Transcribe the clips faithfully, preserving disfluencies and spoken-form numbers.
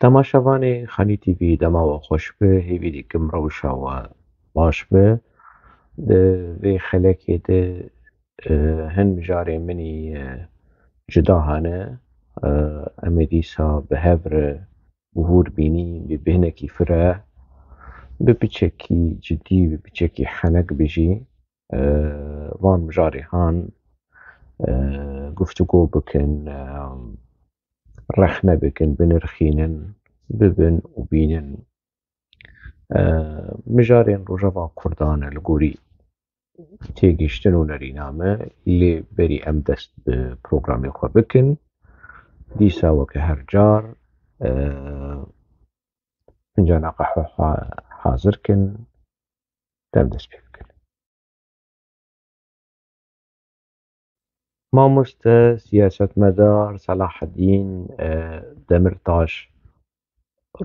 Temaşevanê Xanî T V, dema we xweş be, hêvî dikim rewşa we baş be. Di vê xelekê de, e, hin mijarê min î, e, cuda hene. E, em ê dîsa bi hev re bi hûr bînî, bi bêhnekî fireh, bi piçekî cidî, bi piçekî henek bijî, e, van mijarê han, e, guftûgo bikin, e, rexne bikin, binirxînin, bibin û bînin. E, mijarên Rojava Kurdan e li gorî têgihiştin û nerîna me, lê berî em dest bi programê xwe bikin. Dîsa weke her car, e, fincana qehwe ha-, hazir kin, dem dest pê bikin. Mamoste, siyasetmedar Selahedîn, e, Demirtaş,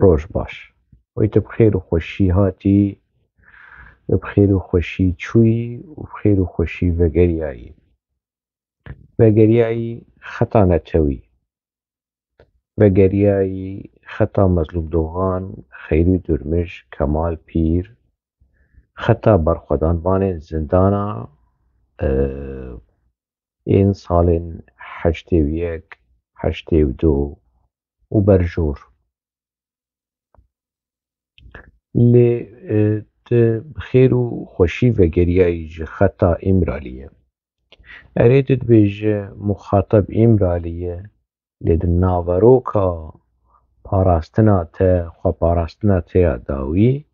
roj baş. Wê tu bi xêr û xweşî hatî, bi xêr û xweşî çûyî û bi xêr û xweşî vegeriyayî. Vegeriyayî xeta netewî. Vegeriyayî xeta Mezlûm Dogan, Xeyrû Durmij, Kemal Pîr, xeta berxwedanvanên zindana, e, ên salên heştê û yek, heştê û du û berjor. Lê, e, tu bi xêr û xweşî vegeriyayî ji xeta Îmraliyê. Erê, tu dibêje muxateb Îmraliyê, lê di naveroka parastina te, xweparastina te ya dawî,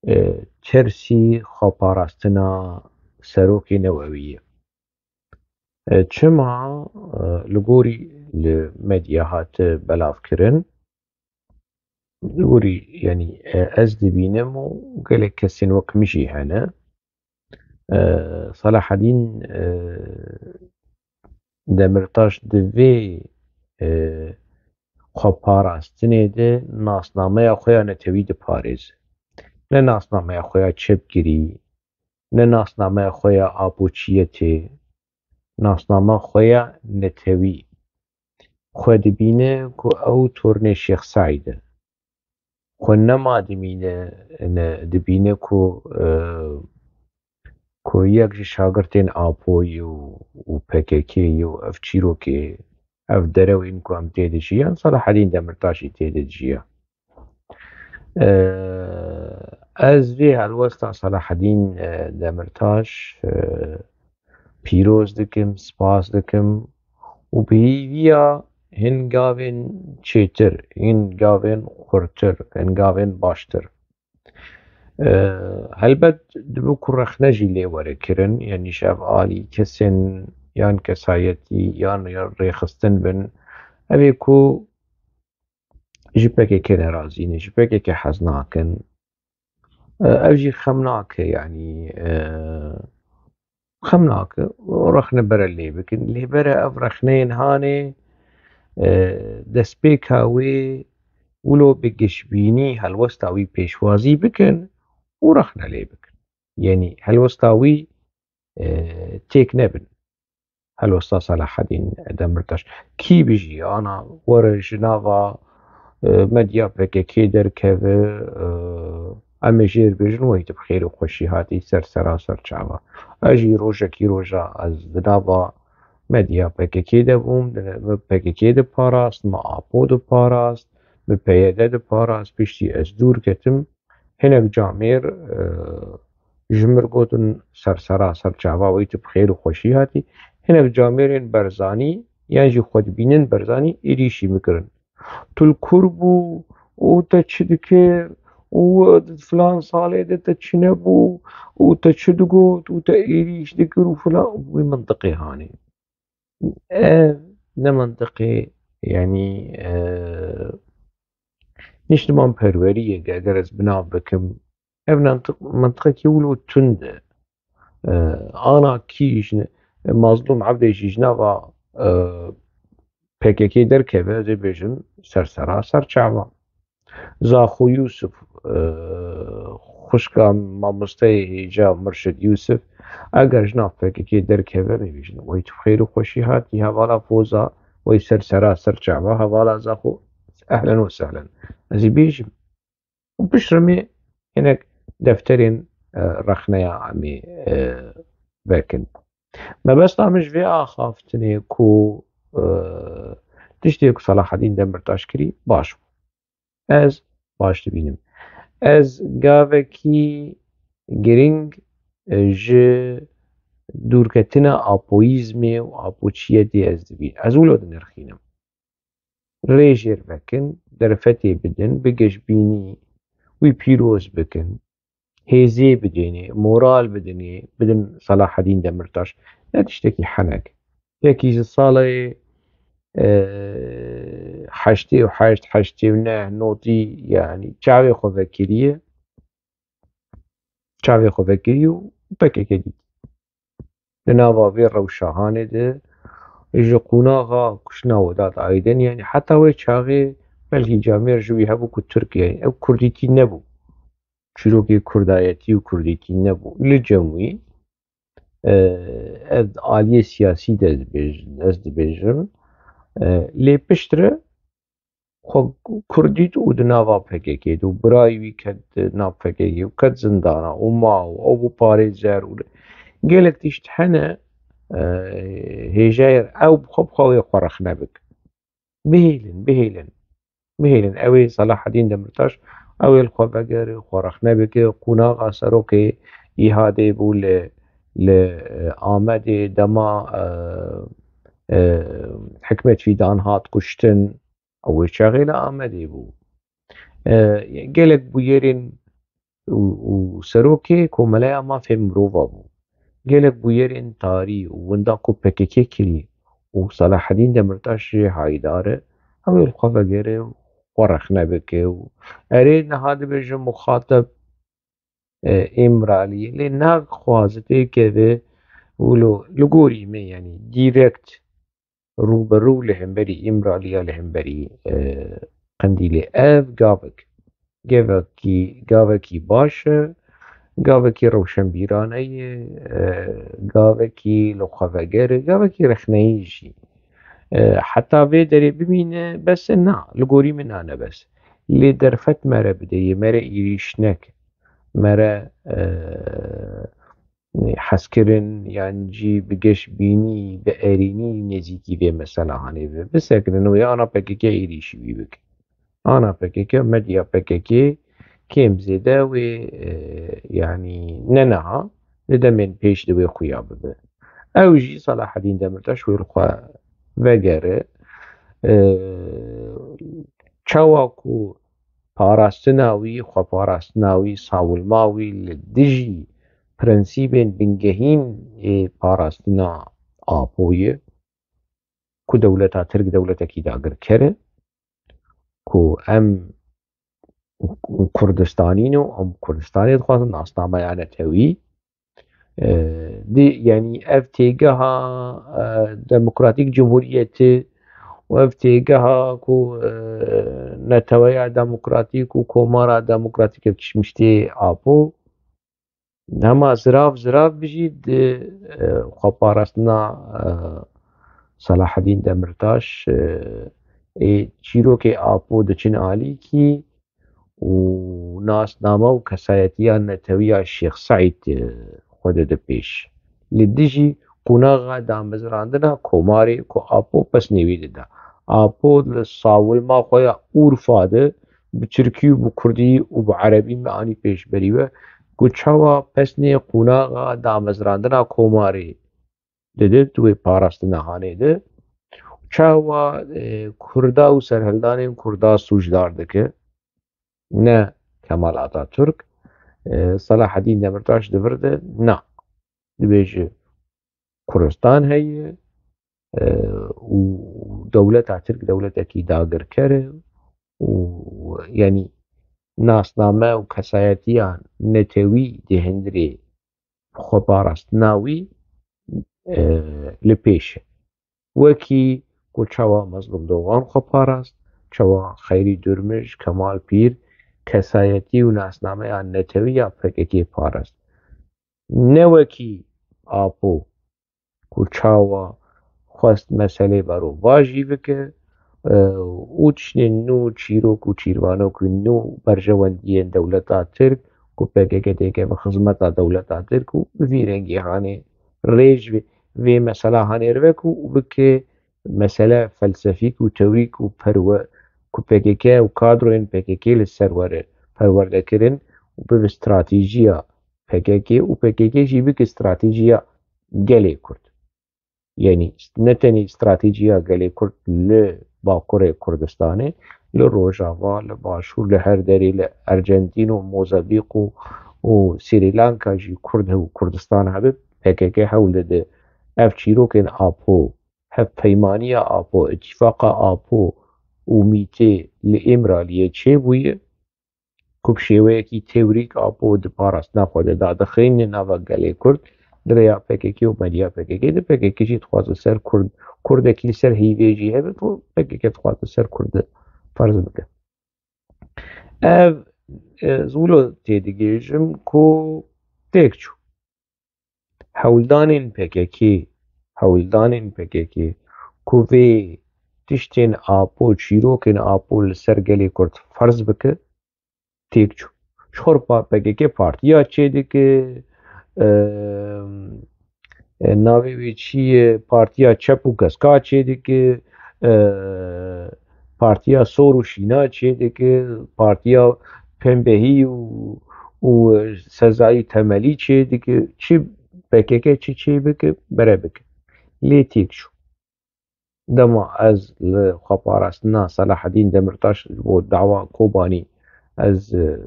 e, tersî xweparastina serokê newewî ye. E, çima, e, li gorî li medya hate belavkirin? Li gorî, yanî, e, ez dibînim û gelek kesên wek min jî hene. E, Selahedîn, e, Demirtaş di vê, e, xweparastinê de nasnameya xwe ya netewî diparêze. Ne nasnameya xwe ya çepgirî, ne nasnameya xwe ya apoçiyetê, nasnama xwe ya netewî. Xwe dibîne ku ew tornê Şêx Seîd e. Xwe nema dimîne, ne, dibîne ku, e, ku yek ji şagirtên Apoyî û, û P K K yî û ev çîrokê, ev derewên ku em tê dijiyan, Selahedîn Demirtaş jî tê de dijiya. E, ez vê helwesta Selahedîn, e, Demirtaş, e, pîroz dikim, spas dikim û bi hêviya hin gavên çêtir, hin gavên xurtir, hin gavên baştir. E, helbet dibe ku rexne jî lê were kirin, yanî ji ev alî kesên yan kesayetî yan rêxistin bin, ev ê ku ji P K K nerazî ne, ji P K K hez nakin. E, ev jî xem nake, yanî, e, xem nake. Rexne bere lê bikin. Lê bere ev rexneyên hanê, e, destpêka wê wilo bi gişbînî helwesta wî pêşwazî bikin û rexne lê bikin. Yanî helwesta wî, e, têk nebin. Helwesta Selahedîn Demirtaş. Kî bijî, ana were ji nava, e, medya P K K derkeve, e, em ê jêr bêjin, wê tu bi xêr û xweşî hatî ser sera ser çava. Ez jî rojekî roja ez di nava medya P K K de bûm, di, min P K K diparast, min Apo diparast, min P Y D diparast, piştî ez dûr ketim. Hinek camêr, e, ji mir gotin ser sera ser çava wê tu bi xêr û xweşî hatî. Hinek camêrên Berzanî, yan jî xwe dibînin Berzanî, êrîşî min kirin. Tu li kur bû û te çi dikir û di filan salê de te çi nebû û te çi digot û te êrîş dikir û filan, wî mintiqê hanê. Ev ne mintiqê, yanî, e, niştiman perweriyê, eger ez binav bikim, ev mintiq-, mintiqekî wilo tund e. E, ana kî ji ne-, Mazlûm Ebdê jî ji nava, e, P K K derkeve, ez ê bêjim, ser sera ser çava. Zaxo Yûsif, e, xwişka mamosteyê hêja Mirşid Yûsif, eger ji nav P K K derkeve, em ê bêjin, wey tu xêr û xweşî hatî, hevala Foza, wey ser sera ser çava, hevala Zaxo. Ehlen we sehlen. Ez ê bêjim. Û piştre me hinek defterên, e, rexneya em ê, e, vekin. Mebesta min ji vê axaftinê ku, e, tiştê ku Selahedîn Demirtaş kirî baş bû. Ez baş dibînim. Ez gavekî girîng, e, ji dûrketina apoyîzmê û apoçiyetê ez dibînim. Ez wilo dinirxînim. Rê jê r vekin, derfetê bidin, bi geşbînî wî pîroz bikin, hêzê bidênê, moral bidinê, bidin Selahedîn Demirtaş. Ne tiştekî henek. Yekî ji salê, e, heştê û heşt, heştê û neh, notî, yanî çavê xwe vekiriye, çavê xwe vekirî û P K K dît. Di nava vê rewşa hanê de ji qonaxa kuştina Wedat Aydin, yanî heta wê çaxê belkî camêr ji wî hebû ku Tirk, yanî ew kurdîtî nebû. Çîrokê kurdayetî û kurdîtî nebû. Li cem wî, e, ev aliyê siyasî de dibêj-, ez dibêjim. E, lê piştre xwe kur dît û di nava P K K de û birayê wî ket di nav P K K û ket zindana û ma û ew bû parêzer û gelek tişt hene, e, hêjayê ew bi xwe bi xwe wê xwe rexne bike. Bihêlin, bihêlin. Bihêlin. Ew ê Selahedîn Demirtaş, ew ê li xwe vegere, xwe rexne bike. Qonaxa serokê îhadê bû li, li, e, Amedê dema, e, e, Hikmet Fîdan hat kuştin. Ew wê çaxê li Amedê bû. E, gelek bûyerên û, û serokê Komeleya Mafê Mirova bû. Gelek bûyerên tarî û winda ku P K K kirî û Selahedîn Demirtaş jê haydar e, ew ê li xwe vegere û xwe rexne bike û erê niha dibêjin muxateb, e, Îmraliyê. Lê naxwaze pêkeve û lo-, li gorî me, yanî direkt rû bi rû li hemberî Îmraliya, li hemberî, e, Qendîlê. Ev gavek, gavekî, gavekî baş e, gavekî rewşenbîrane ye, e, gavekî li xwe veger e, gavekî rexneyî jî. E, heta vê derê bimîne, bes e? Na, li gorî min na ne bes. Lê derfet me re bide, yê me re êrîş neke. Me re, e, hezkirin yan jî bi geşbînî, bi erênî nêzîkî vê mesele hanê ve bisekinin û ya ana P K K êrîşî wî bike. Ana P K K, medya P K K kêm zêde wê, e, yanî ne niha, di demên pêş de wê xuya bibe. Ew jî Selahedîn Demirtaş wê li xwe vegere. E, çawa ku parastina wî, xweparastina wî, sawilma wî li dijî prensîbên bingehîn ê parastina Apo ye, ku dewleta Tirk dewletekî dagirker e, ku em Kurdistanî ne û em Kurdistanê dixwazin, nasnameya netewî, e, di, yanî ev têgeha, e, demokratîk cumhuriyetê û ev têgeha ku, e, neteweya demokratîk û komara demokratîk ev kişmiştê Apo, hema zirav zirav bijî di, e, xweparastina, e, Selahedîn Demirtaş, e, ê çîrokê Apo diçin alîkî û nasname û kesayetiya netewiya Şêx Seîd, e, xwe dide pêş. Li dijî qonaxa damezrandina komarê ku Apo pesnê wî dida. Apo li sawilma xwe ya Urfa de bi tirkî û bi kurdî û bi erebî me anî pêşberî we ku çawa pesnê qonaxa damezrandina komarê dide di wê parastina hanê de, çawa, e, kurda û serhildanên kurda sûcdar dike, ne Kemal Atatürk. E, Selahedîn Demirtaş di vir de na. Dibêje Kurdistan heye, e, û dewleta Tirk dewletekî dagirker e û, yanî, nasname û kesayetiya netewî di hundirê xweparastina wî, e, li pêş e. Wekî ku çawa Mezlûm Dogan xwe parast, çawa Xeyrî Durmij, Kemal Pîr kesayetî û nasnameya netewî ya P K K parast. Ne wekî Apo ku çawa xwest meselê berovajî bike e, û tiştên nû, çîrok û çîrvanokên nû, berjewendiyên dewleta Tirk ku P K K têke bi xizmeta dewleta Tirk û bi vî rengî hanê rêj vê, vê mesela hanê rivek û bike mesele felsefîk û teorîk û perwe-, ku P K K û kadroyên P K K li ser were perwerdekirin û bibe stratejiya P K K û P K K jî bike stratejiya gelê Kurd. Yanî ne tenê stratejiya gelê Kurd li Bakurê Kurdistanê, li Rojava, li Başûr, li her derê, li Ercentîn û Mozambîq û, û Srî Lanka jî Kurd hew-, Kurdistan hebe, P K K hewl dide ev çîrokên Apo, hevpeymaniya Apo, îtîfaqa Apo û mîtê li Îmraliyê çêbûye, ku bi şêweyekî teorîk Apo di parastina xwe de dadixîne nava gelê Kurd, di rêya P K K û medya P K K de, P K K jî dixwaze ser Kurd, Kurdekî li ser hîvê jî hebe, ku P K K dixwaze ser Kurd de ferz bike. Ev, e, ez wilo têdigihêjim ku têk çû. Hewldanên P K K, hewldanên P K K ku vê tiştên Apo, çîrokên Apo li ser gelê Kurd ferz bike, têk çû. Ji xwe re pa-, P K K partiya çêdike, e, e, navê wê çi ye, partiya çep û keska çêdike, e, partiya sor û şîna çêdike, partiya pembehî û, û sezayî temelî çêdike. Çi P K K çi çê bike, bere bike. Lê têk çû. Dema ez li xweparastina Selahedîn Demirtaş ji bo dawa Kobanî ez, e,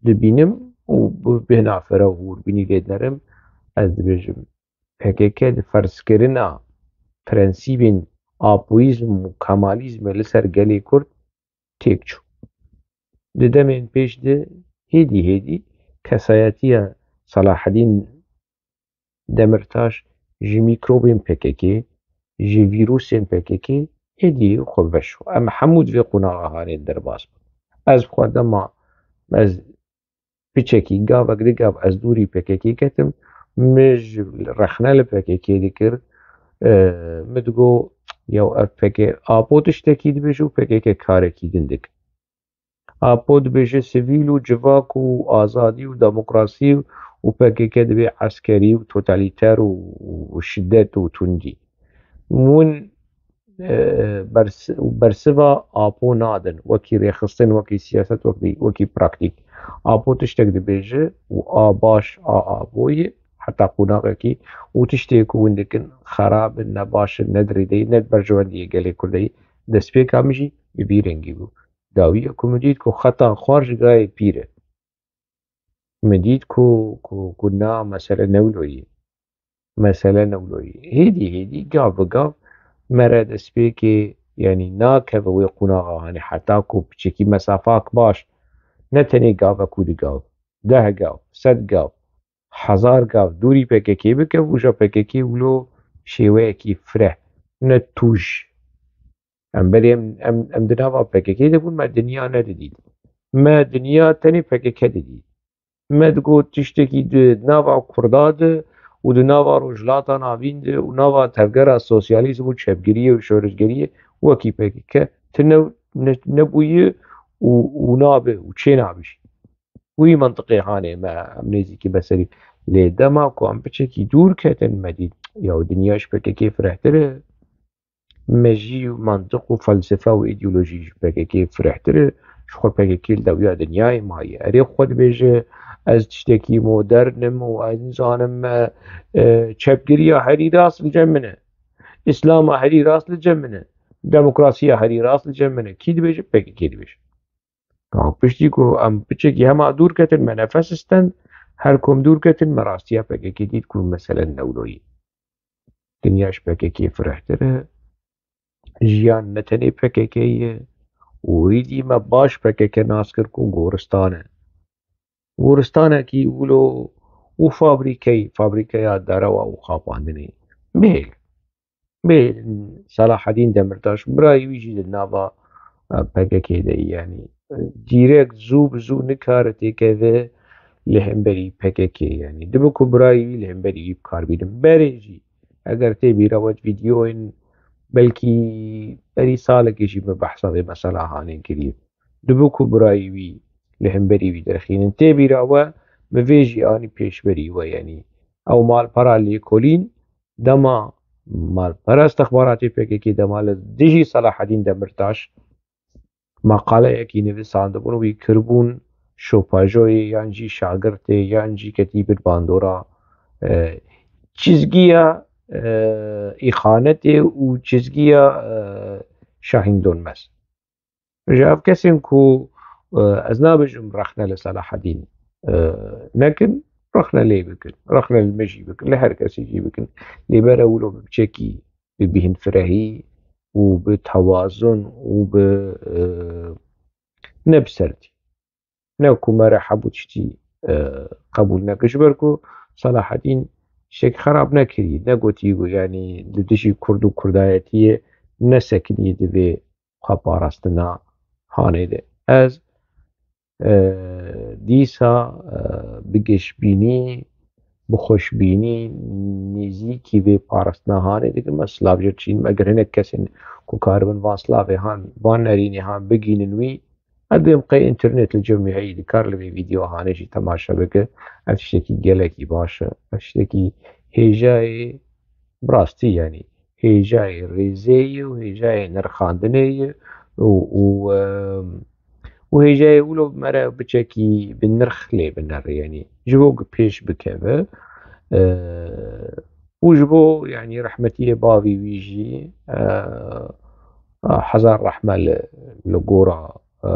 dibînim û bi bêhna fere û hûrbînî lê dinerim, ez dibêjim, P K K di ferzkirina prensîbên apoyîzm û kemalîzmê li ser gelê Kurd têk çû. Di demên pêş de hêdî hêdî kesayetiya Selahedîn Demirtaş ji mîkrobên P K K, ji vîrusên P K K hêdî xwe veşo. Em hemû di vê qonaxa hanê derbas bûn. Ez bi xwe dema ez piçekî, gavek di gav ez dûrî P K K ketim, min ji rexne li P K K dikir, e, min digot, yew ev P K K, Apo tiştekî dibêje û P K K karekî din dike. Apo dibêje sivîl û civak û azadî û demokrasî û P K K dibê eskerî û totalîter û, û şiddet û tundî. Hûn, e, bers-, bersiva Apo nadin, wekî rêxistin, wekî siyaset, wekî, wekî praktîk. Apo tiştek dibêje û a baş, a Apo ye, heta qonaxekî û tiştê ku hûn dikin xerab in, ne baş in, ne di rêdeyî, ne di berjewendiyê gelê Kurdeyî, destpêka min jî bi vî rengî bû. Dawiya ku min dît ku xeta xwar ji gayê pîr e. Min dît ku, ku, ku na mesele ne wilo ye. Mesele ne wilo ye. Hêdî hêdî, gav bi gav mere destpêkê, yanî nakeve wê qonaxa hanê heta ku piçekî mesafak baş, ne tenê gavek û du gav, deh gav, sed gav, hezar gav dûrî P K K bike, û ja P K K wilo şêweyekî fireh, ne tûj. Em berê em, em, em di nava P K K de bûn, me dinya nedidît. Me dinya tenê P K K didît. Me digot tiştekî di nava Kurda de û di nava Rojhilata Navîn de û nava tevgera sosyalîzm û çepgiriyê û şoreşgeriyê wekî P K K tune ne, nebûye û, û nabe û çê nabe jî. Wî mentiqê hanê me em nêzîkî beserî. Lê dema ku em piçekî dûr ketin me dît, ya dinya ji P K K firehtir e. Me jî mantiq û felsefe û îdeolojî ji P K K firehtir e. Ji xwe P K K li dawiya dinyayê maye. Erê xwe dibêje, ez tiştekî modern im û ez nizanim, e, e, çepgiriya herî rast li cem min e. Îslama herî rast li cem min e. Demokrasiya herî rast li cem min e. Kî dibêje? P K K dibêje. Piştî ku em piçekî hema dûr ketin, me nefes stend, her kom dûr ketin, me rastiya P K K dît ku mesele ne wilo ye. Dinya ji P K K firehtir e. Jiyan ne tenê P K K ye û êdî me baş P K K nas kir ku goristan e. Goristanekî wilo û fabrîkeyê, fabrîkeya derewa û xapandinê. Bihêl. Bihêl Selahedîn Demirtaş, birayê wî jî di nava, e, P K K de ye. Yanî, e, dîrekt zû bi zû nikare têkeve li hemberî P K K. Yanî, dibe ku birayê wî li hemberî wî bi kar bînin. Berê jî, eger tê bîra we, di vîdeoyên Belkî berî salekê jî min behsa vê mesela hanê kiriye. Dibe ku birayê wî li hemberî wî derxînin. Tê bîra we, min vê jî anî pêşberî we, yanî ew malpera lêkolîn, dema malpera istixbaratê P K K, dema li dijî Selahedîn Demirtaş maqaleyekî nivîsandibûn, wî kiribûn şopajoyê yan jî şagirtê yan jî ketî bin bandora, e, çizgiya, e, îxanetê û çizgiya, e, Şahîn Donmez. Ji ev kesên ku, e, ez nabêjim rexne li Selahedîn, e, nekin, rexne lê bikin, rexne li min jî bikin, li her kesî jî bikin. Lê bere wilo bi biçekî bi bîhnfirehî û bi tewazun û bi, e, ne bi serdî. Ne ku me re hebû tiştî, e, qebûl neke. Ji ber ku Selahedîn tiştekî xerab nekirî, negotî ku, yanî, li dijî Kurd û Kurdayetiyê nesekinî di vê xweparastina hanê de. Ez, e, dîsa, e, bi geşbînî, bi xweşbînî nêzîkî vê parastina hanê dikim. Ez silav jê diçînim. Eger hinek kesên ku karibin van silavê han, van nerînê han bigînin wî, ez dibêm qey înternet li cem wî heyî, dikar li vê vîdeo hanê jî temaşe bike. Ev tiştekî gelekî baş e. Ev tiştekî hêjayê, bi rastî, yanî, hêjayê rêzê ye û hêjayê nirxandinê ye û, û, em, û hêjayê wilo me re biçekî bi nirx lê binere, yanî ji bo ku pêş bikeve, e, û ji bo, yanî, rehmetiyê bavê wî jî, e, e, hezar rehme li, li gora, e,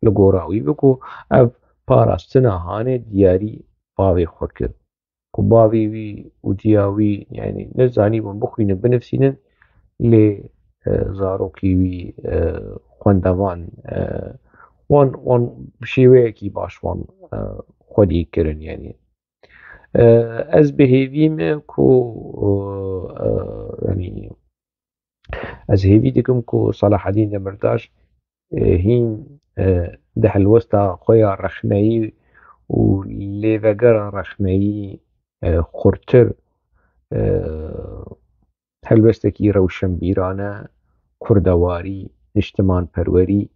li gora wî be ku ev parastina hanê diyarî bavê xwe kir. Ku bavê wî û diya wî, yanî, nezanîbûn bixwînin, binivîsînin, lê, e, zarokî wî, e, xwendevan, e, wan, wan bi şêweyekî baş wan, e, xwedî kirin, yanî. E, ez bi hêvî me ku, e, e, yanî, Ez hêvî dikim ku Selahedîn Demirtaş, e, hîn, e, di helwesta xwe ya rexneyî û lêvegera rexneyî, e, xurtir, e, helwestekî rewşenbîrane, kurdewarî, niştimanperwerî,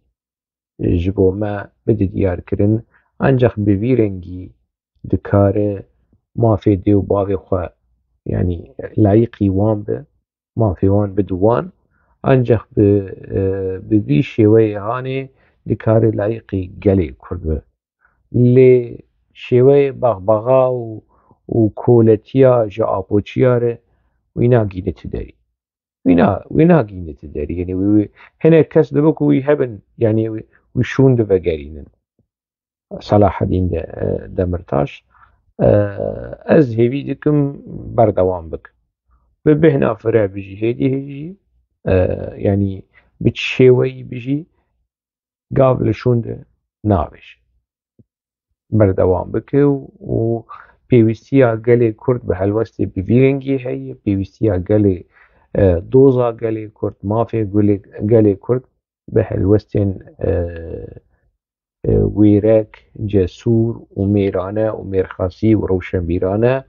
e, ji bo me bide diyarkirin. Ancax bi vî rengî dikare mafê dê û bavê xwe, yanî, layiqî wan be, mafê wan bide wan. Ancax bi, e, bi vî şêweyê hanê dikare layiqî gelê Kurd be. Lê şêweyê baxbaxa û, û koletiya ji apoçiya re wî nagîne ti derî. Wî na-, wî nagîne ti derî. Yanî wî, wî, hinek kes dibe ku wî hebin, yanî wî, wî şûn divegerînin. Selahedîn de, e, Demirtaş. E, ez hêvî dikim berdewam bik. Bi bêhna fireh bijî, hêdî hêdî jî, e, yanî bi çi şêweyî bijî, gav li şûn de navêje. Berdewam bike û, û pêwîstiya gelê Kurd bi helwestê bi vî rengî heye, pêwîstiya gelê, e, doza gelê Kurd, mafê gulê, gelê Kurd bi helwestên, e, e, wêrek, cesûr û mêrane û mêrxasî û rewşenbîrane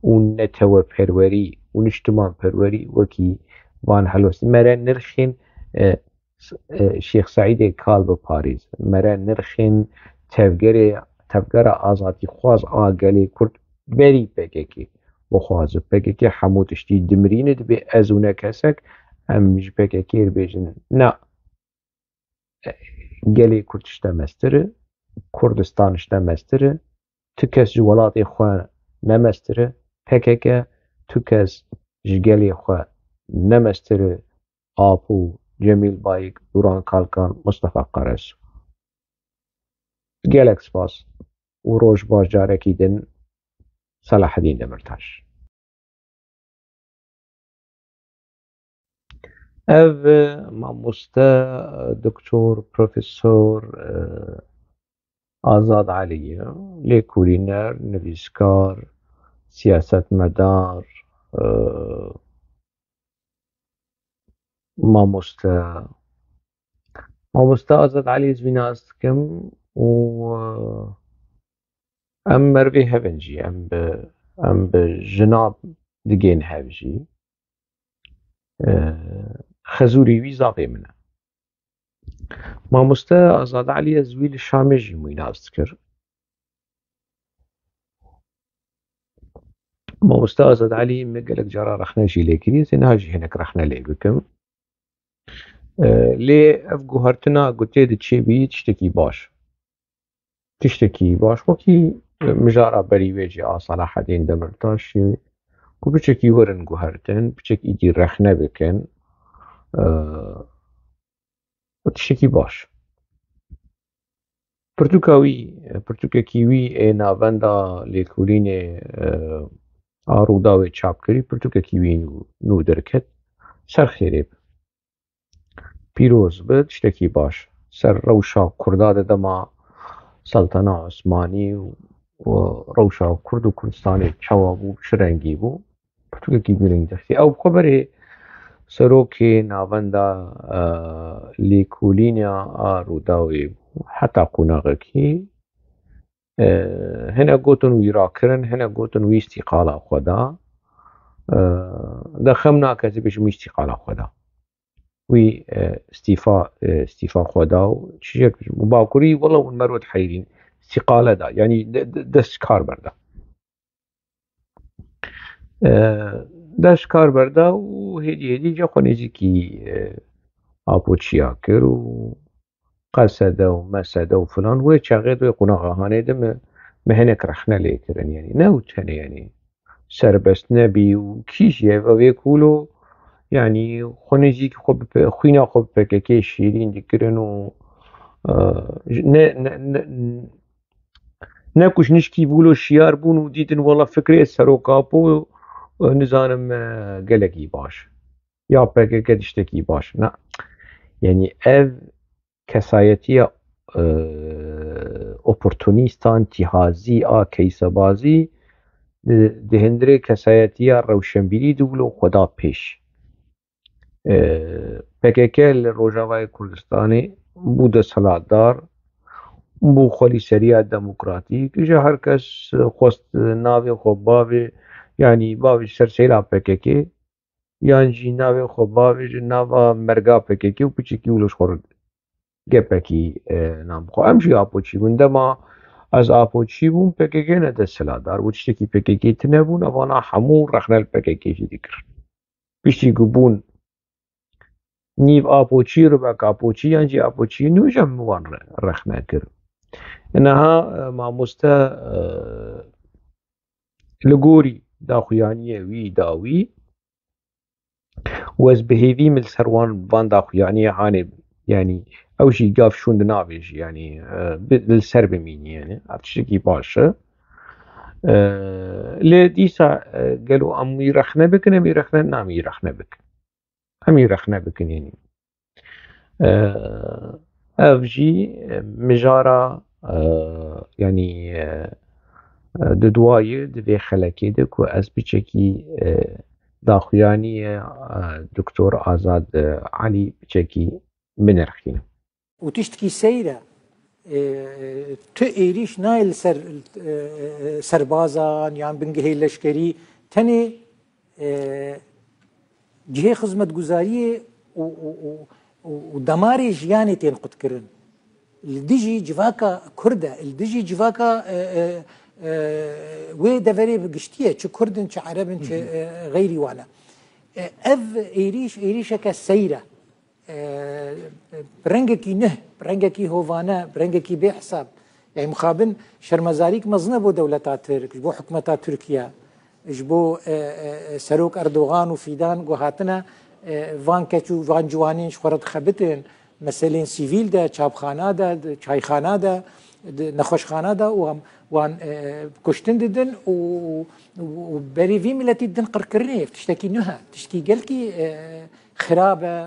û neteweperwerî û niştimanperwerî wekî van helwestî. Mere nirxên, e, s-, e, Şêx Seîdê Kal biparêz. Mere nirxên tevgerê, tevgera azadîxwaz a gelê Kurd berî P K K bixwaze. P K K hemû tiştî dimirîne, dibê ez û ne kesek em ji P K K re bêjin, na, gelê Kurd ji te mestir e, Kurdistan ji te mestir e, tu kes ji welatê xwe ne mestir e, P K K, tu kes ji gelê xwe ne mestir e, Apo, Cemîl Bayik, Duran Kalkan, Mustafa Karasu. Gelek spas û roj baş carekî din. Selahedîn Demirtaş. Ev, e, mamoste, e, doktor, profesor, e, Azad Elî ye. Lêkolîner, nivîskar, siyasetmedar, e, mamoste. Mamoste Azad Elî, ez wî nas dikim û, e, em merivê hev in jî, em bi, em bi jina digên hev jî. E, xezûrê wî zafê min e. Mamoste Azad Elî ez wî li Şamê jî mînas dikir. Mamoste Azad Elî min gelek cara rexne jî lê kiriye, ez ê niha jî hinek rexne lê bikim. E, lê ev guhertina ku tê diçê bî tiştekî baş. Tiştekî baş. Wekî, e, mijara berî wê jî a Selahedîn Demirtaşî, ku piçekî werin guhertin, piçek îdî rexne bikin. E, tiştekî baş. Pirtûka wî, pirtûkekî wî ê navenda lêkolînê, e, a Rûdawê çap kirî, pirtûkekî wî nû, nû derket. Ser xêrê be. Pîroz be, tiştekî baş. Ser rewşa Kurda di dema Seltana Osmanî û, û rewşa Kurd û Kurdistanê çawa bû, çi rengî bû? Pirtûkekî girîng derxî. Ew bi xwe berê serokê navenda, e, lêkolîna a Rûdawê bû. Heta qonaxekî, e, hinek gotin wî rakirin, hinek gotin wî îstîqala xwe da. E, de xem nake ez ê bêjim wî îstîqala xwe da. Wî, e, îstîfa, e, îstîfa xwe da û çiçek, Bakurî, wela hûn merwet heyrîn. Îstîqale da. Yanî de-, de-, dest ji kar berda. E, dest ji kar berda û hêdî hêdî ca xwe nêzîkî, e, Apoçiya kir û qesede û mesede û filan. Wê çaxê di wê qonaxa hanê de me, me hinek rexne lê kirin. Yanî ne û tenê, yanî serbest nebî û kî jî ev, ev ê ku lo, yanî xwe nêzîkî xwe bi P-, xwîna xwe bi P K K şîrîn dikirin û, e, ne, ne, ne, ne ku ji nişkî vûlo şiyar bûn û dîtin wela fikrê Serok Apo, e, nizanim, e, gelekî baş. Ya P K K tiştekî baş. Na. Yanî ev kesayetiya, e, oportunîstan, tîhazî a keysebazî, di, di hundirê kesayetiya rewşenbîrî de wilo xwe da pêş. E, P K K li Rojavayê Kurdistanê bû desthilatdar, bû xwelîseriya demokratîk, ji her kes xwest navê xwe bavê, yanî bavê serseyra P K K, yan jî navê xwe bavêje nava merga P K K û piçekî wilo ji xwe re gepekî, e, nam bixwe. Em jî Apoçî bûn. Dema ez Apoçî bûm, P K K ne desthilatdar bû. Tiştekî P K K tine bûn. Evana hemû rexne li P K K jî dikirin. Piştî ku bûn nîv Apoçî, ribek Apoçî, yan jî Apoçî nû, ji em wan re-, rexne kir. Niha, e, mamoste, e, li gorî daxuyaniyê wî dawî, û ez bi hêvî min li ser wan, van daxuyaniyê hanê, yanî ew jî gav şûn di navê jî, yanî, e, bi, li ser bimînî, yanî ev tiştekî baş e. E, lê dîsa, e, gelo em wî rexne bikin, em wî rexne, nam wî rexne bikin. Em wî rexne bikin, yanî. E, ev jî, e, mijara, e, yanî, e, e, di duayê, di vê xelekê de ku ez piçekî, e, daxuyaniyê, e, Doktor Azad, e, Elî piçekî binirxînim. Û tiştkî seyr e, e, tu êrîş nayê li ser, e, e, serbazan yan bingehê leşkerî, tenê, e, cihê xizmetguzariyê û, û, û, û, û demarê jiyanê tên qutkirin. Li dijî civaka Kurd e, li dijî civaka, e, e, e, wê deverê bi giştî ye, çi Kurd in, çi Ereb in, çi, e, xeyrî wan e. E, ev êrîş, êrîşeke seyr e. E, bi rengekî nuh, bi rengekî hovane, bi rengekî bêhesab. Yani mixabin şermezarîk mezin e bo dewleta Tirk, ji bo hikûmeta Tirkiye, ji bo, e, e, e, Serok Erdogan û Fîdan ku hatine, e, van keç û van ciwanên ji xwe re dixebitin, meselên sivîl de, çapxana de, di çayxana de, di nexweşxana de û em wan, e, kuştin didin û, û, û berê vî miletî didin qirkirinê. Ev tiştekî nuh e, tiştekî gelkî, e, xirab e.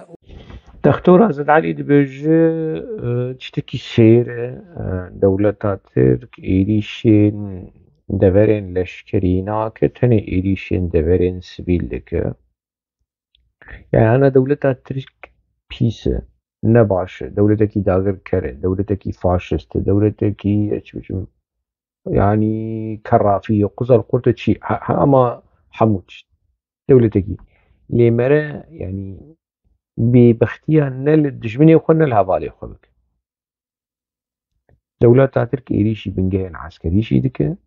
Doktor Azad Elî dibêje, e, tiştekî seyr e, e, dewleta Tirk êrîşên deverên leşkerî nake, tenê êrîşên deverên sivîl dike. Yani ana dewleta Tirk pîs e, ne baş e, dewletekî dagirker e, dewletekî faşist e, dewletekî, e, çi biçim, yani kerrafî ye, quzel qurt e, çi, he-, he-, ama hemû tişt. Dewletekî. Lê mere, yanî bêbextiya ne li dijminê xwe ne li hevalê xwe bike. Dewleta Tirk êrîşî bingehên eskerî jî dike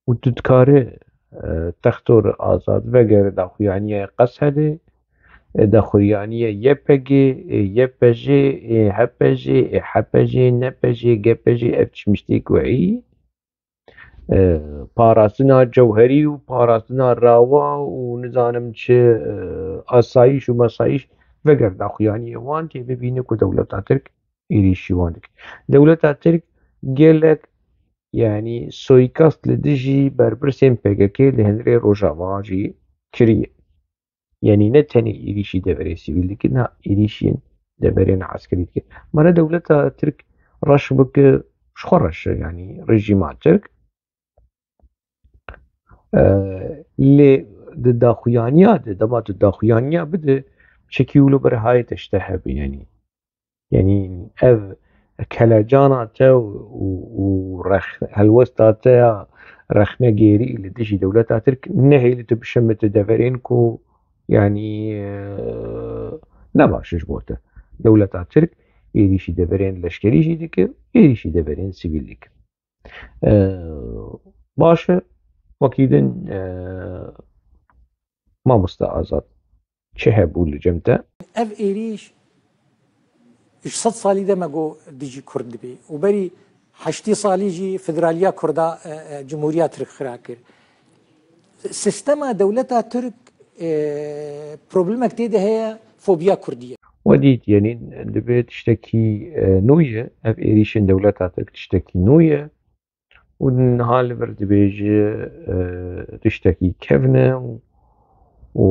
û tu dikare, e, Textor Azad vegere daxuyaniya Qeshedê, e, daxuyaniya Y P G, e, Y P J, e, H P J, e, H P J, N P J, G P J, ev çi miştêk wehî, e, parastina cewherî û parastina rawa û nizanim çi, e, asayîş û mesayîş veger daxuyaniyê wan tê bibîne ku dewleta Tirk êrîşî wan dike. Dewleta Tirk gelek, yanî soîkast li dijî berpirsên P K K li hundirê Rojava jî kiriye. Yanî ne tenê êrîşî deverê sivîl dike, na êrîşên deverên eskerî dike. Mere dewleta Tirk reş bike, ji xwe reş e, yanî rejîma Tirk. E, lê di daxuyaniya de, dema tu daxuyaniya bide, çekî wilo berê hayê te ji te hebe, yanî. Yanî ev kelecana te û, û, û rex-, helwesta te ya rexnegêrî li dijî dewleta Tirk nehêlî tu bişemite deverên ku, yanî, e, ne baş e ji bo te. Dewleta Tirk êrîşî deverên leşkerî jî dike, êrîşî deverên sivîl dike. E, baş e, wekî din, e, mamoste Azad, çi hebû li cem te? Ev êrîş ji sed salî de me got dijî Kurd dibê û berî heştê salî jî federaliya Kurda, e, e, Cumhuriya Tirk xira kir. Sistema dewleta Tirk, e, problemek tê de heye, fobiya Kurdî ye. We dît, yanî divê tiştekî, e, nû ye, ev êrîşên dewleta Tirk tiştekî nû ye. Û niha li vir dibêje, e, tiştekî kevn e û, û,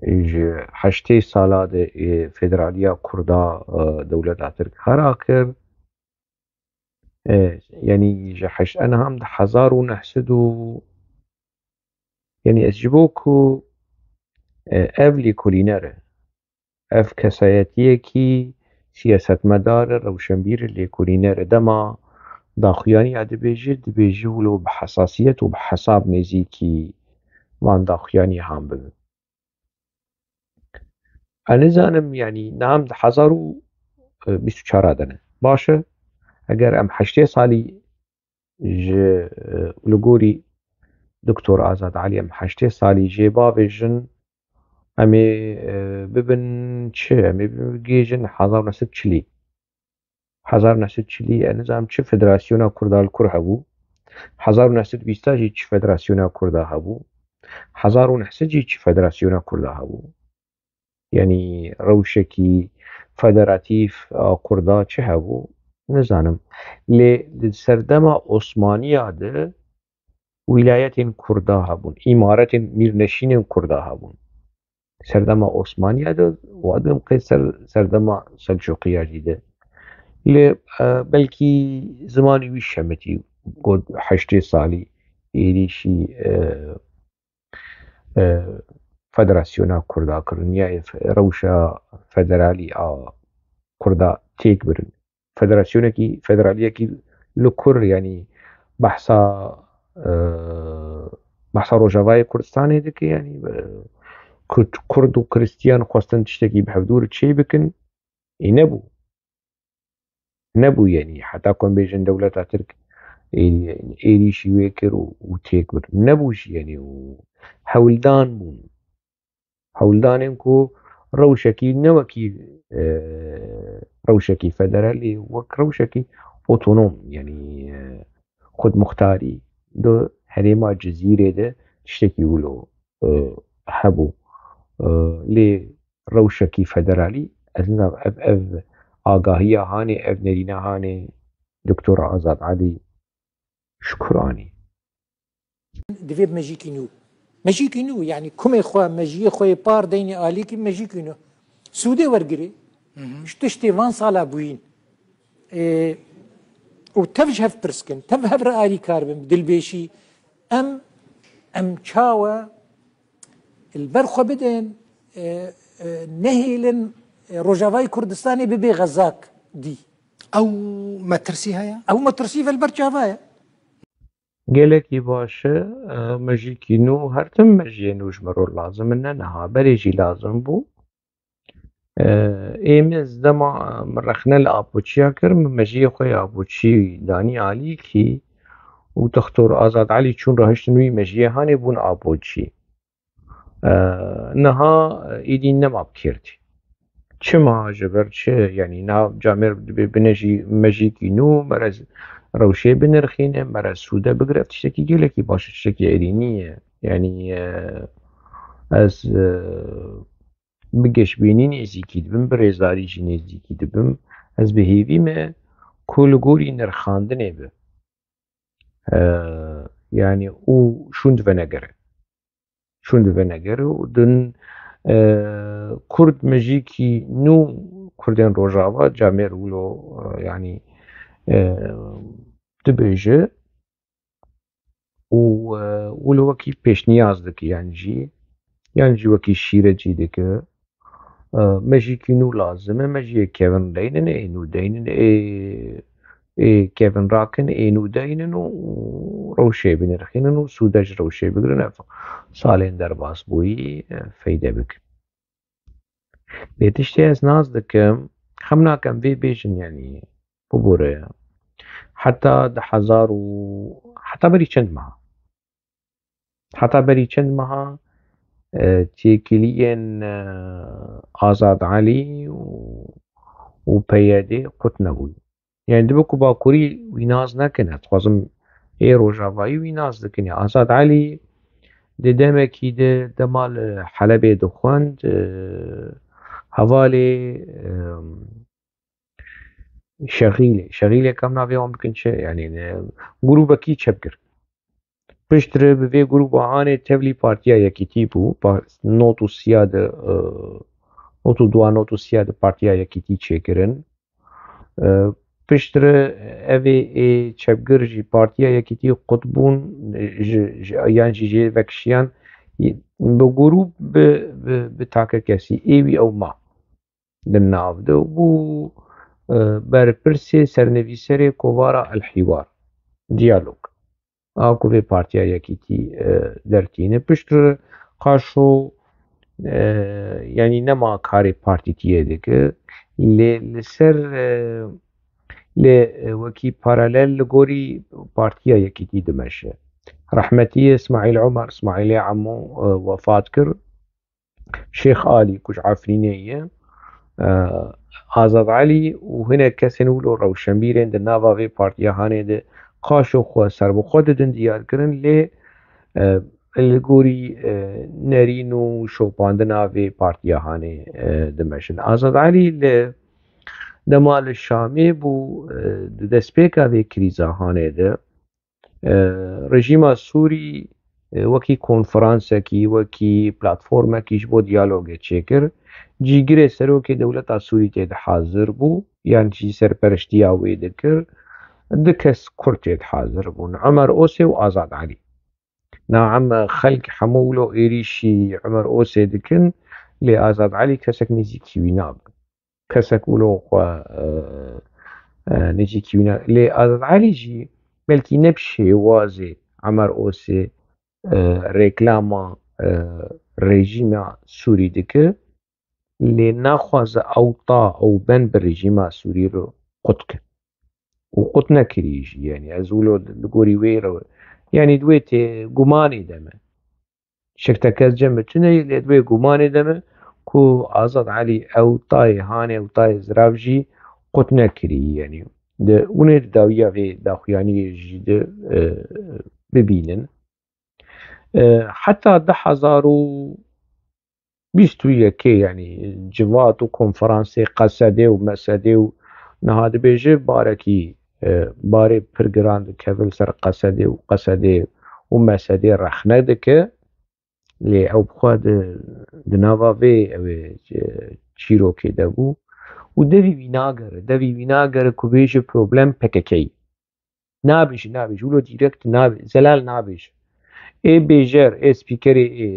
e, ji heştê sala de, e, federaliya Kurda, e, dewleta Tirk xera kir. E, yanî ji heşt, enham di hezar û neh sed û, yanî ez ji bo ku, e, ev lêkolîner e, ev kesayetiyekî siyasetmedar e, rewşenbîr e, lêkolîner e. Dema daxuyaniya dibêje, dibêje wilo bi hesasiyet û bi hesab nêzîkî van daxuyanî han bibin. Ez nizanim, yanî niha em di hezar û bîst û çar de ne. Baş e, eger em heştê salî ji, e, li gorî Doktor Azad Alî em heştê salî jê bavêjin, em ê, e, bibin çi? Em ê bigihîjin hezar û neh sed çilî. Hezar û neh sed çilî, ez nizanim çi federasyona Kurda li kur hebû. Hezar û neh sed bîsta jî çi federasyona Kurda hebû. Hezar û neh sed jî çi federasyona Kurda hebû. Yanî rewşekî federatîf a Kurda çi hebû, nizanim. Lê di serdema Osmaniya de wîlayetên Kurda hebûn, îmaretên mîrneşînên Kurda hebûn. Serdema Osmaniya de, û ez dibêm qey ser, serdema Selçûqiya jî de. Lê, e, belkî zimanê wî şemitî, got heştê salî êrîşî, e, e, federasyona Kurda kirin, ya rewşa federalî a Kurda têk birin. Federasyonekî, federaliyekî li kur, yanî behsa, e, behsa Rojavayê Kurdistanê dike, yanî, e, Kurd, Kurd û Kristiyan xwestin tiştekî bi hevdû re çê bikin. Ê nebû. Nebû, yanî heta ku em bêjin dewleta Tirk ê-, êrîşî wê kir û, û têk bir. Nebû jî, yanî û hewldan bûn. Hewldanên ku rewşekî ne wekî, e, rewşekî federalî, wek rewşekî otonom, yanî, e, xudmuxtarî di herêma Cizîrê de tiştekî wilo, e, hebû. E, lê rewşekî federalî, ez nizanim ev, ev agahiya hanê, ev nerîna hanê Doktor Azad Alî ji kur anî? Divê bi mejîkî nû. Mejîkî nû, yanî kumê xwe, mejiyê xwe yê par deynê alîkî mejîkî nû. Sûdê wergirê. Hı hı. Ji tiştê van sala bûyîn. Ê, û tev ji hev pirs kin, tev hev re alîkar bin, bi dilbêşî. Em, em çawa li ber xwe bidin, e, e, nehêlin, e, Rojavayê Kurdistanê bibe xezak dî. Ew metirsî heye? Ew metirsî ve li ber çava ye. Gelekî baş e, e, mejîkî nû, her tim mejiyê nû ji min re lazim in, ne niha, berê jî lazim bû. E, ê min ez dema, e, min rexne li Apoçiya kir, min mejiyê xwe yê Apoçî danî alîkî û Doktor Azad Elî çûn rahiştin wî mejiyê hanê bûn Apoçî. E, niha, e, êdî nema bi kêr tê. Çima, ji ber çi? Yanî niha camêr dibê bine jî mejîkî nû, mere rewşê binirxîne, mere sûde bigire, ev tiştekî gelekî baş e, tiştekî erênî ye. Yanî, e, ez, e, bi geşbînî nêzîkî dibim, bi rêzdarî jî nêzîkî dibim. Ez bi hêvî me ku li gorî nirxandinê be. E, yanî û şûn di venegere. Şûn di venegere û din, e, Kurd mejîkî nû Kurdên Rojava camêr wilo, e, yanî, e, dibêje û, e, wilo wekî pêşniyaz dike yan jî, yan jî wekî şîretî dike. E, mejîkî nû lazim e, mejiyê kevin deynin, ê nû deynin, ê, ê kevin rakin, ê nû deynin û rewşê binirxînin û sûde ji rewşê bigirin. Ev salên derbasbûyî, e, feyde bikin. Lê tiştê ez nas dikim, xem nakim vê bêjin, yanî bibûre. Heta du hezar û, heta berî çend meha? Heta berî çend meha, e, têkiliyên, e, Azad Elî û, û P Y D qut nebûyî. Yani dibe ku Bakurî wî nas nekin, ez dixwazim ê Rojavayî wî nas dikin. Ya Azad Elî di demekî de dema li Helebê dixwend, e, hevalê, e, Şexîlê, Şexîlê kam navê wan bikin çi? Yani, e, grûbekî çepgir. Piştre bi vê grûba hanê tevlî Partiya Yekîtî bû. Pa-, not û sîya de, e, not û dua, not û sîya de Partiya Yekîtî çêkirin. E, piştre evê ê çepgir jî Partiya Yekîtî qut bûn, e, ji, ji, yan jî jê vekişiyan, e, bi grûp bi, bi, bi takekesî ê wî ew ma di nav de bû, e, berpirsê sernivîserê kovara El Hiwar, diyalog. A ku vê Partiya Yekîtî, e, dertîne. Piştre Qaşo, e, yanî nema karê partîtiyê dike. Lê li ser, e, lê, e, wekî paralel li gorî Partiya Yekîtî dimeşe. Rehmetî Îsmaîl Omer, Îsmaîlê Emo, e, wefat kir. Şêx Alî ku ji Efrînê ye, e, Azad Elî û hinek kesên wilo rewşenbîrên di nava vê partiya hanê de qaşo xwe serbixwe didin diyar kirin, lê, e, li gorî, e, nerîn û şopandina vê partiya hanê, e, dimeşin. Azad Elî li dema li Şamê bû, e, di destpêka vê krîza hanê de, e, rejîma Sûrî, e, wekî konferansekî, wekî platformekî ji bo diyalogê çêkir. Cîgirê serokê dewleta Sûrî tê de hazir bû, yan jî serperiştiya wê dikir. Du kes Kurd tê de hazir bûn, Omer Osê û Azad Elî. Naem xelk hemû wilo êrîşî Omer Osê dikin, lê Azad Elî kesek nêzîkî wî nabe. Kesek wilo xwe, e, e, nêzîkî wî ne. Lê Azad Elî jî belkî ne bi şêwazê Omer Osê, e, reklama, e, rejîma Sûrî dike, lê naxwaze ew ta ew ben bi rejîma Sûrî re qut ke. Û qut nekirî jî, yanî ez wilo li gorî wê re, yanî di wê tê gumanê de me. Şek tekez cem tune ye, lê di wê gumanê de me ku Azad Elî ew tayê hanê, ew tayê zirav jî qut nekirî, yanî di, hûn ê di dawiya vê daxuyaniyê jî de, e, bibînin. E, heta du hezar û bîst û yekê, yanî civat û konferansê Qesedê û Mesedê û niha dibêje barekî, e, barê pir giran dikeve li ser Qesedê û Qesedê û Mesedê rexne dike. Lê ew bi xwe di, di nava vê ew ê, e, çîrokê de bû û devî wî nagere, devî wî nagere ku bêje problem P K K yî. Nabêje, nabêje, wilo dîrekt nabe-, zelal nabêje. Ê bêjer, ê spîkerê, ê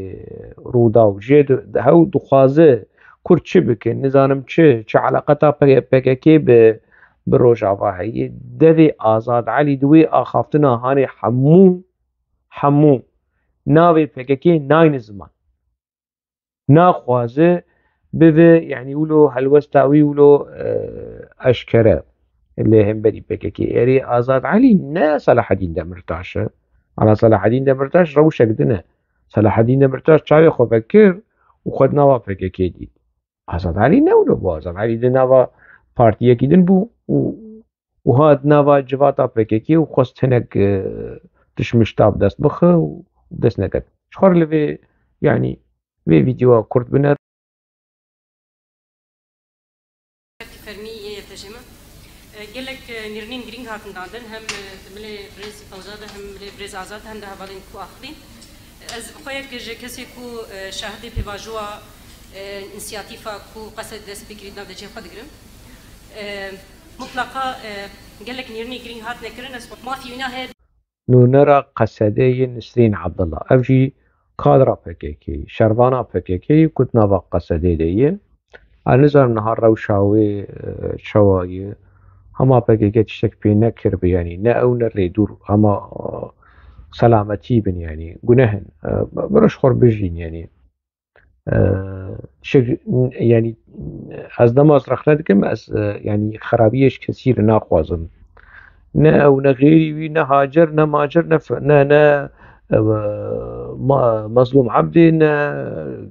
Rûdaw, jê di, di hew dixwaze Kurd çi bike, nizanim çi, çi eleqeta P K K bi, bi Rojava heye. Devê Azad Elî di wê axaftina hanê hemû, hemû navê P K K nayne ziman. Naxwaze bibe, yanî wilo helwesta wî wilo, e, eşkere li hemberî P K K. Erê Azad Elî ne Selahedîn Demirtaş e. Ana Selahedîn Demirtaş rewşek din e. Selahedîn Demirtaş çavê xwe vekir û xwe di nava P K K dît. Azad Elî ne wilo bû. Azad Elî di nava partiyekî din bû û, û hat nava civata P K K û xwest hinek, e, tişmişta bi dest bixe û dest neket. Ji xwe re li vê, yanî vê vîdeoya kurt biner. Fermî yê yetejê me. E, gelek, e, nêrînên girîng hatin dandin, hem, e, di milê birêz Fewza de, hem milê birêz Azad, hem de hevalên ku axivîn. Ez bi xwe yek ji kesê ku, e, şahidê pêvajoya, e, însiyatîfa ku Qesedê dest pê kirî di nav de cihê xwe digirim. E, mutlaqa, e, gelek nêrînê girîng hatine kirin, ez xwe mafî wîna heye. Nûnera Qesedê yê Nisrîn Abdullah. Ev jî kadra P K K, şervana P K K ku di nava Qesedê de ye. Ez nizanim niha rewşa wê, e, çawa ye. Hema P K K tiştek pê nekiribe, yanî ne ew ne rêdûr, hema, e, selametî bin, yanî guneh in. E, biro ji xwe re bijîn, yanî. E, tiştek, yanî ez dema ez rexne dikim, ez, e, yanî xerabiyê ji kesî re naxwazim. Ne ew, ne xêrî wî, ne Hacer, ne Macer, ne f-, ne, ne, e, Ma-, Mazlûm Ebdê, ne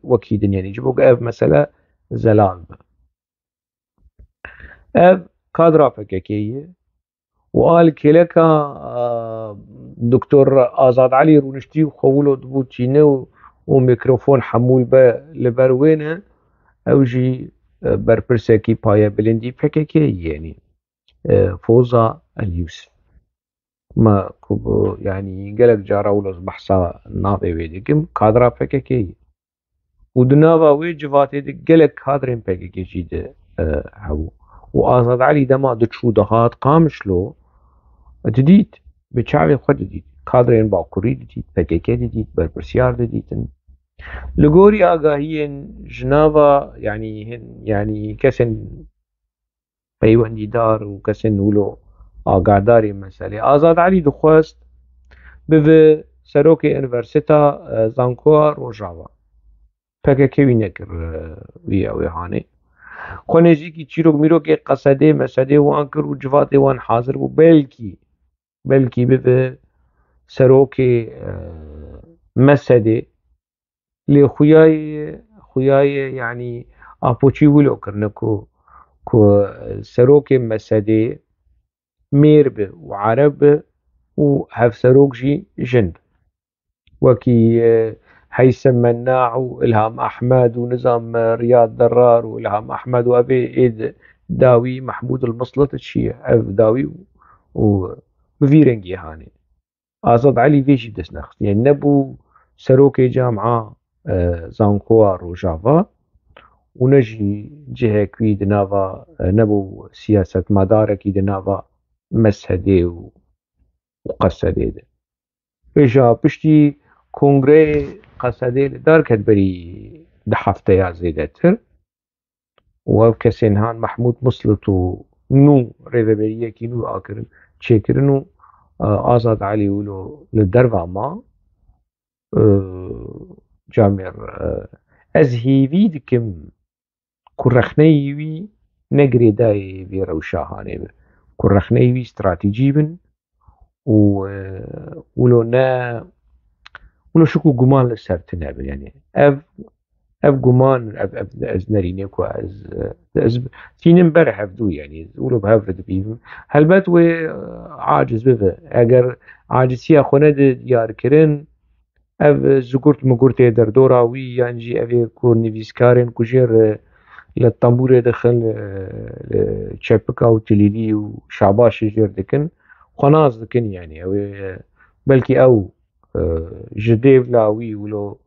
wekî din, yanî ji bo ku ev mesele zelal be. Ev kadra P K K ye û a li kêleka, a, Doktor Azad Elî rûniştî û xwe wilo dibû tîne û, û mîkrofon hemû li be-, li ber wê ne, ew jî, e, berpirsekî payebilindî P K K ye, yanî, e, Foza El Yusuf. Me ku bi, yanî gelek cara wilo ez behsa navê wê dikim, kadra P K K ye. Û di nava wê civatê de gelek kadrên P K K jî di, e, hebû. Û Azad Elî dema diçû dihat Qamişlo, didît, bi çavê xwe didît. Kadrên Bakurî didît, P K K didît, berpirsyar didîtin. Li gorî agahiyên ji nava, yanî hin, yanî kesên peywendîdar û kesên wilo agahdarî meselê. Azad Elî dixwest bibe serokê Unîversîta, e, Zankoya Rojava. P K K wî nekir, e, wî ew ê hanê. Xwe nêzîkî çîrok mîrokê Qesedê, Mesedê wan kir û civatê wan hazir bû. Belkî, belkî bibe serokê, e, Mesedê. Lê xuyayê, xuyayê, yanî, Apoçî wilo kirine ku, ku serokê Mesedê mêr be û ereb be û hevserok jî jin be. Wekî, e, Heysem Menna û Ilham Ehmed û nizam, e, Riyad Derrar û Ilham Ehmed û evê ê di dawî Mehmûd El Mislit çi ye? Ev dawî û, û bi vî rengî hanê. Azad Elî vê jî dest nexist. Yanî nebû serokê camia, e, zankoya Rojava û ne jî cihek wî di nava, e, nebû siyasetmedarekî di nava Mesedê û, û Qesedê de. Vêja piştî kongreyê Qesedê li dar ket berî du hefteya zêdetir. Û ev kesên han Mehmûd Mislit û nû rêveberiyekî nû akirin, çêkirin û, e, Azad Elî wilo li derva ma, e, camêr, e, ez hêvî dikim ku rexneyê wî ne girêdayê vê rewşa hanê be, ku rexneyê wî stratejî bin û, e, wilo ne, wilo şik û guman li ser tune be. Yanî ev, ev guman, ev, ev, ez nerînê ku ez, e, ez tînim ber hevdû, yanî wilo bi hev re dibînim. Helbet wê, e, aciz bibe. Eger acisiya xwe nede diyarkirin, ev zigurt migurtê derdora wî yan jî evê ku nivîskarên ku jê re li tembûrê dixin, li, li çepika û tilîlî û şabaşê jê re dikin, xwe nas dikin, yanî ew ê, belkî ew, e, ji dêvla wî wilo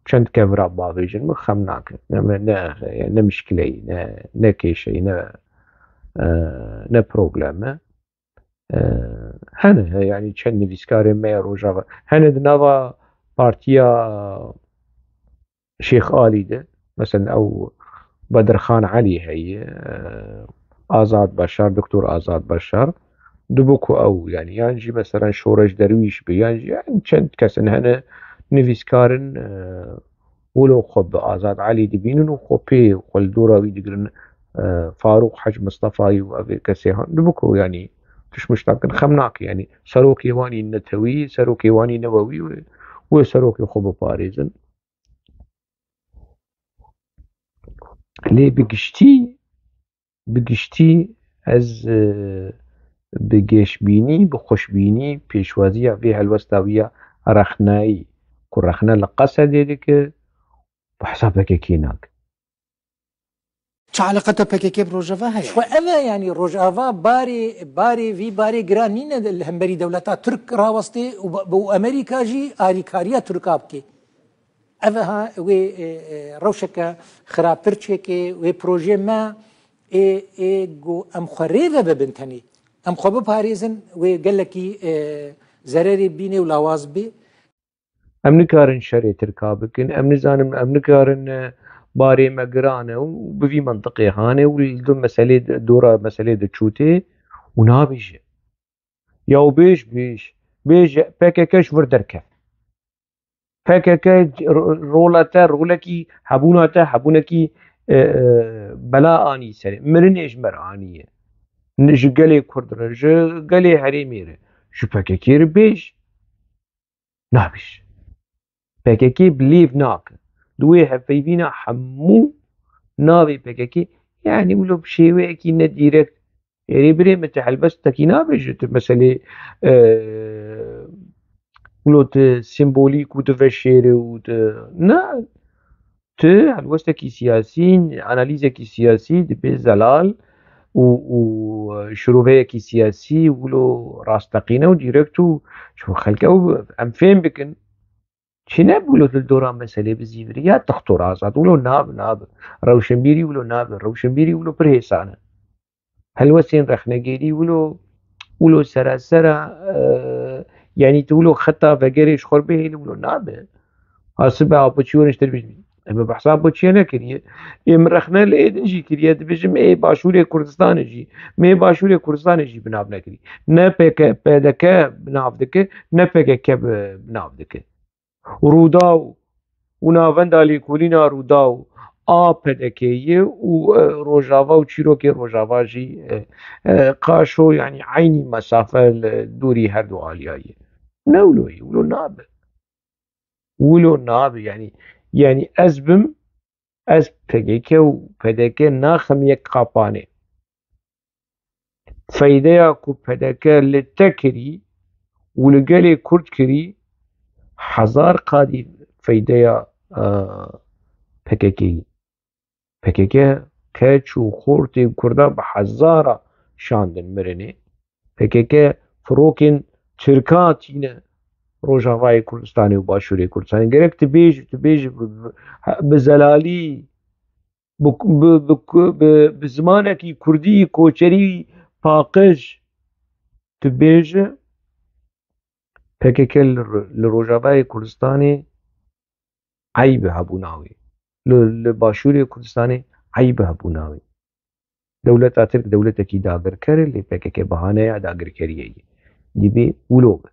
çend kevira bavêjin, min xem nake. Ne, ne, ne, ne mişkileyî, ne, ne kêşeyî, ne, e, ne probleme. E, hene, he, yanî çend nivîskarên me ya Rojava. Hene di nava partiya Şêx Alî de, mesela ew Bedirxan Elî heye, e, Azad Başar, Doktor Azad Başar, dibo ku ew, yani, yan jî, meselen, Şoreş Derwîş bi, yan jî, yani, çend kes in hene nivîskar in, e, wilo xwe bi Azad Elî dibînin û xwe pê xwe li dora wî digirin, e, Farûq Hec Mistefayî û ev ê kesê han, dibo ku, yani, tişt mişt nakin, xem nake, yani, serokê wanî netewî, serokê wanî newewî wê, wê serokê xwe biparêzin. Lê bi giştî, bi giştî ez, e, bi geşbînî, bi xweşbînî pêşwaziya vê helwesta wî ya rexneyî, ku rexne li Qesedê dike, bi hesab P K K nake. Çi eleqeta P K K bi Rojava heye? Xwe ev e, yanî Rojava barê, barê vî barê giran nîne li hemberî dewleta Tirk rawestê û, û Amerîka jî alîkariya Tirka bike. Ev e ha wê, e, e, rewşeke xirabtir çêke, wê projê me ê, ê ku em xwe rê ve bibin tenê. Em xwe biparêzin, wê gelekî, e, zererê bîne û lawaz bê. Em nikarin şerê Tirka bikin, em nizanin, em nikarin, e, barê me giran e û bi vî mentiqê hane û li du meselê, dora meselê diçûtê û nabêje. Ya û bêj, bêj, bêje P K K ji vir derkeve. P K K ro-, rola te, rolekî hebûna te, hebûnekî, e, e, bela anî serê. Mirinê ji me re aniye. Ji gelê Kurd re, ji gelê herêmê re, ji P K K re bêj. Nabêj. P K K bi lêv nake. Di wê hevpeyvîna hemû navê P K K, yanî wilo bi şêweyekî nedîrekt, erê birê min, tu helbestekî nabêje, tu meselê, e, wilo tu simbolîk û tu veşêre û tu, na, tu helwestekî siyasî, analîzekî siyasî dibê zelal û, û şiroveyekî siyasî wilo rasteqîne û dîrekt û ji xelke û em fêm bikin. Çi ne wilo li dora meselê bizîvirî ya Doktor Azad, wilo nabe, nabe. Rewşenbîrî wilo nabe, rewşenbîrî wilo pir hêsan e. Helwestên rexnegêrî wilo, wilo serasera, e, yanî tu wilo xeta vegerê ji xwe bihêlî wilo nabe. Ha sibe Apoçî werin ji te re bêjin. Em ê behsa Apoçiyê nekiriye. Ê min rexne li ê din jî kiriye, dibêjim ê Başûrê Kurdistanê jî. Min ê Başûrê Kurdistanê jî bi nav nekirî. Ne P K, P D K bi nav dike, ne P K K bi, bi nav dike. Rûdaw û navenda lêkolîna Rûdaw a P D K'ê ye û, e, Rojava û çîrokê Rojava jî, e, e, qaşo, yanî eynî mesafe li dûrî her du aliya ye. Ne wilo ye, wilo nabe. Wilo nabe, yanî, yanî ez bim, ez P K K û P D K naxim yek qapanê. Feydeya ku P D K li te kirî û li gelê Kurd kirî, hezar qadî feydeya, e, P K K yî. P K K keç û xortên Kurda bi hezara şandin mirinê. P K K firokên Tirka tîne Rojavayê Kurdistanê û Başûrê Kurdistanê. Gerek tu bêjî, tu bêjî bi, bi, bi zelalî, bi, bi, bi, bi, bi zimanekî kurdî, koçerî, paqij, tu bêje, P K K li, li Rojavayê Kurdistanê eyb e hebûna wê. Li, li Başûrê Kurdistanê eyb e hebûna wê. Dewleta Tirk dewletekî dagirker e, lê P K K bahaneya dagirkeriyê ye. Divê wilo be.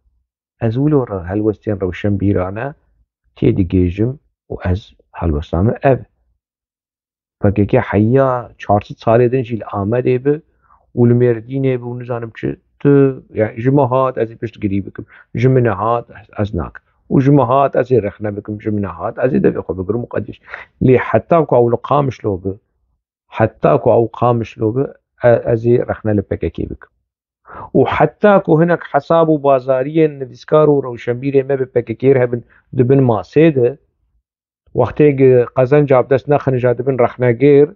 Ez wilo re helwestên rewşenbîrane têdigihêjim û ez helwesta min ev e. P K K heya çar sed salê din jî li Amedê bi û li Mêrdînê bi û nizanim çi, tu, yani, ji min hat ez ê piştgirî bikim, ji min nehat ez, ez nakim. Û ji min hat ez ê rexne bikim, ji min nehat ez ê devê xwe bigirim û qedîş. Lê heta ku ew li Qamişlo bi, heta ku ew Qamişlo bi, e-, ez ê rexne li P K K bikim. Û heta ku hinek hesab û bazariyên nivîskar û rewşenbîrê me bi P K K re hebin di bin masê de, wextê gi qezenca bi dest nexin ja dibin rexnegir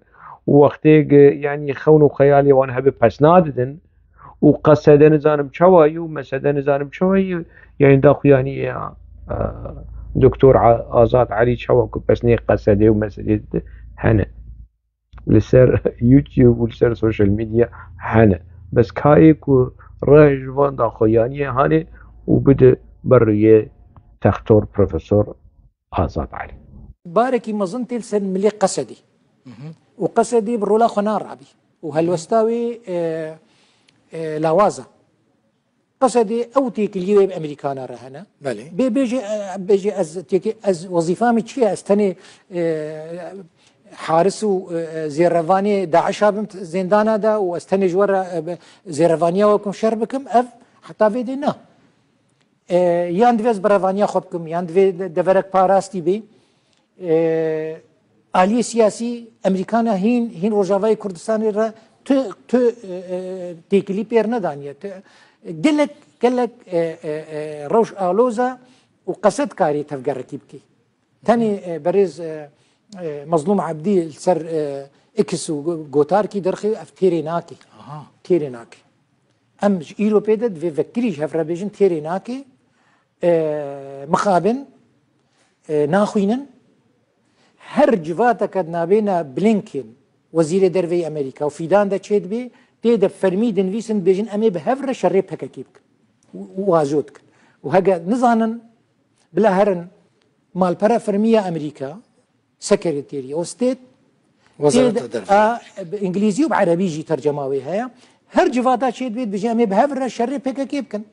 û wextê gi, yanî, xewn û xeyalê wan hebe pes nadidin û qesede nizanim çawa yî û mesede nizanim çawa yî, yanî, daxuyaniyê ya, e, Doktor A-, Azad Elî çawa ku pesnê qesedê û mesedê dide hene. Li ser YouTube û li ser social media hene. Bes kayê ku re ji van daxuyaniyê hanê û bide ber rûyê Textor Profesor Azad Elî. Barekî mezin tê li ser milê Qesedê. Û Qesedê bi rola xwe narabî. û helwesta wê, e, e, lawaz e. Qesedê ew têkiliyê wê bi Amerîkana re hene. Belê. Bê bêje, e, bêje ez têkî, ez wezîfa min çi ye? Ez tenê, e, haris û, e, zêrevanê DAIŞ'a bim zêndana de û ez tenê ji we re, e, be-, zêrevaniya we bikim, şer bikim, ev heta vê dê na. E, yan divê ez berevaniya xwe bikim, yan divê de-, deverek parastî bê. E, aliyê siyasî Amerîkana hîn, hîn Rojavayê Kurdistanê re tu, tu, e, e, têkilî pêr nedaniye. Tu, gelek, gelek, e, e, e, rewş aloz e û qesed karî tevgerekî bikî. Tenê, e, berêz, e, e, Mezlûm Ebdî li ser, e, X û go-, gotarkî derxî ev têrê nake. Aha. Têrê nake. Em ji îro pê de divê vekirî ji hev re bêjin têrê nake, e, mixabin, e, naxwînin. Her civateke nabêna Blinken, wezîrê derveyî Amerîka û fîdan de çêdibê, tê de fermî dinivîsin, dibêjin em ê bi hev re şerê P K K bikin. Û, û wazo dikin. Û hege nizanin, bila herin malpera fermî ya Amerîka, Secretary of State, Wezareta tê de, Derve. A, bi îngilîzî û bi erebî jî tercema wê heye. Her civata çêdibê dibêje em ê bi hev re şerê P K K bikin.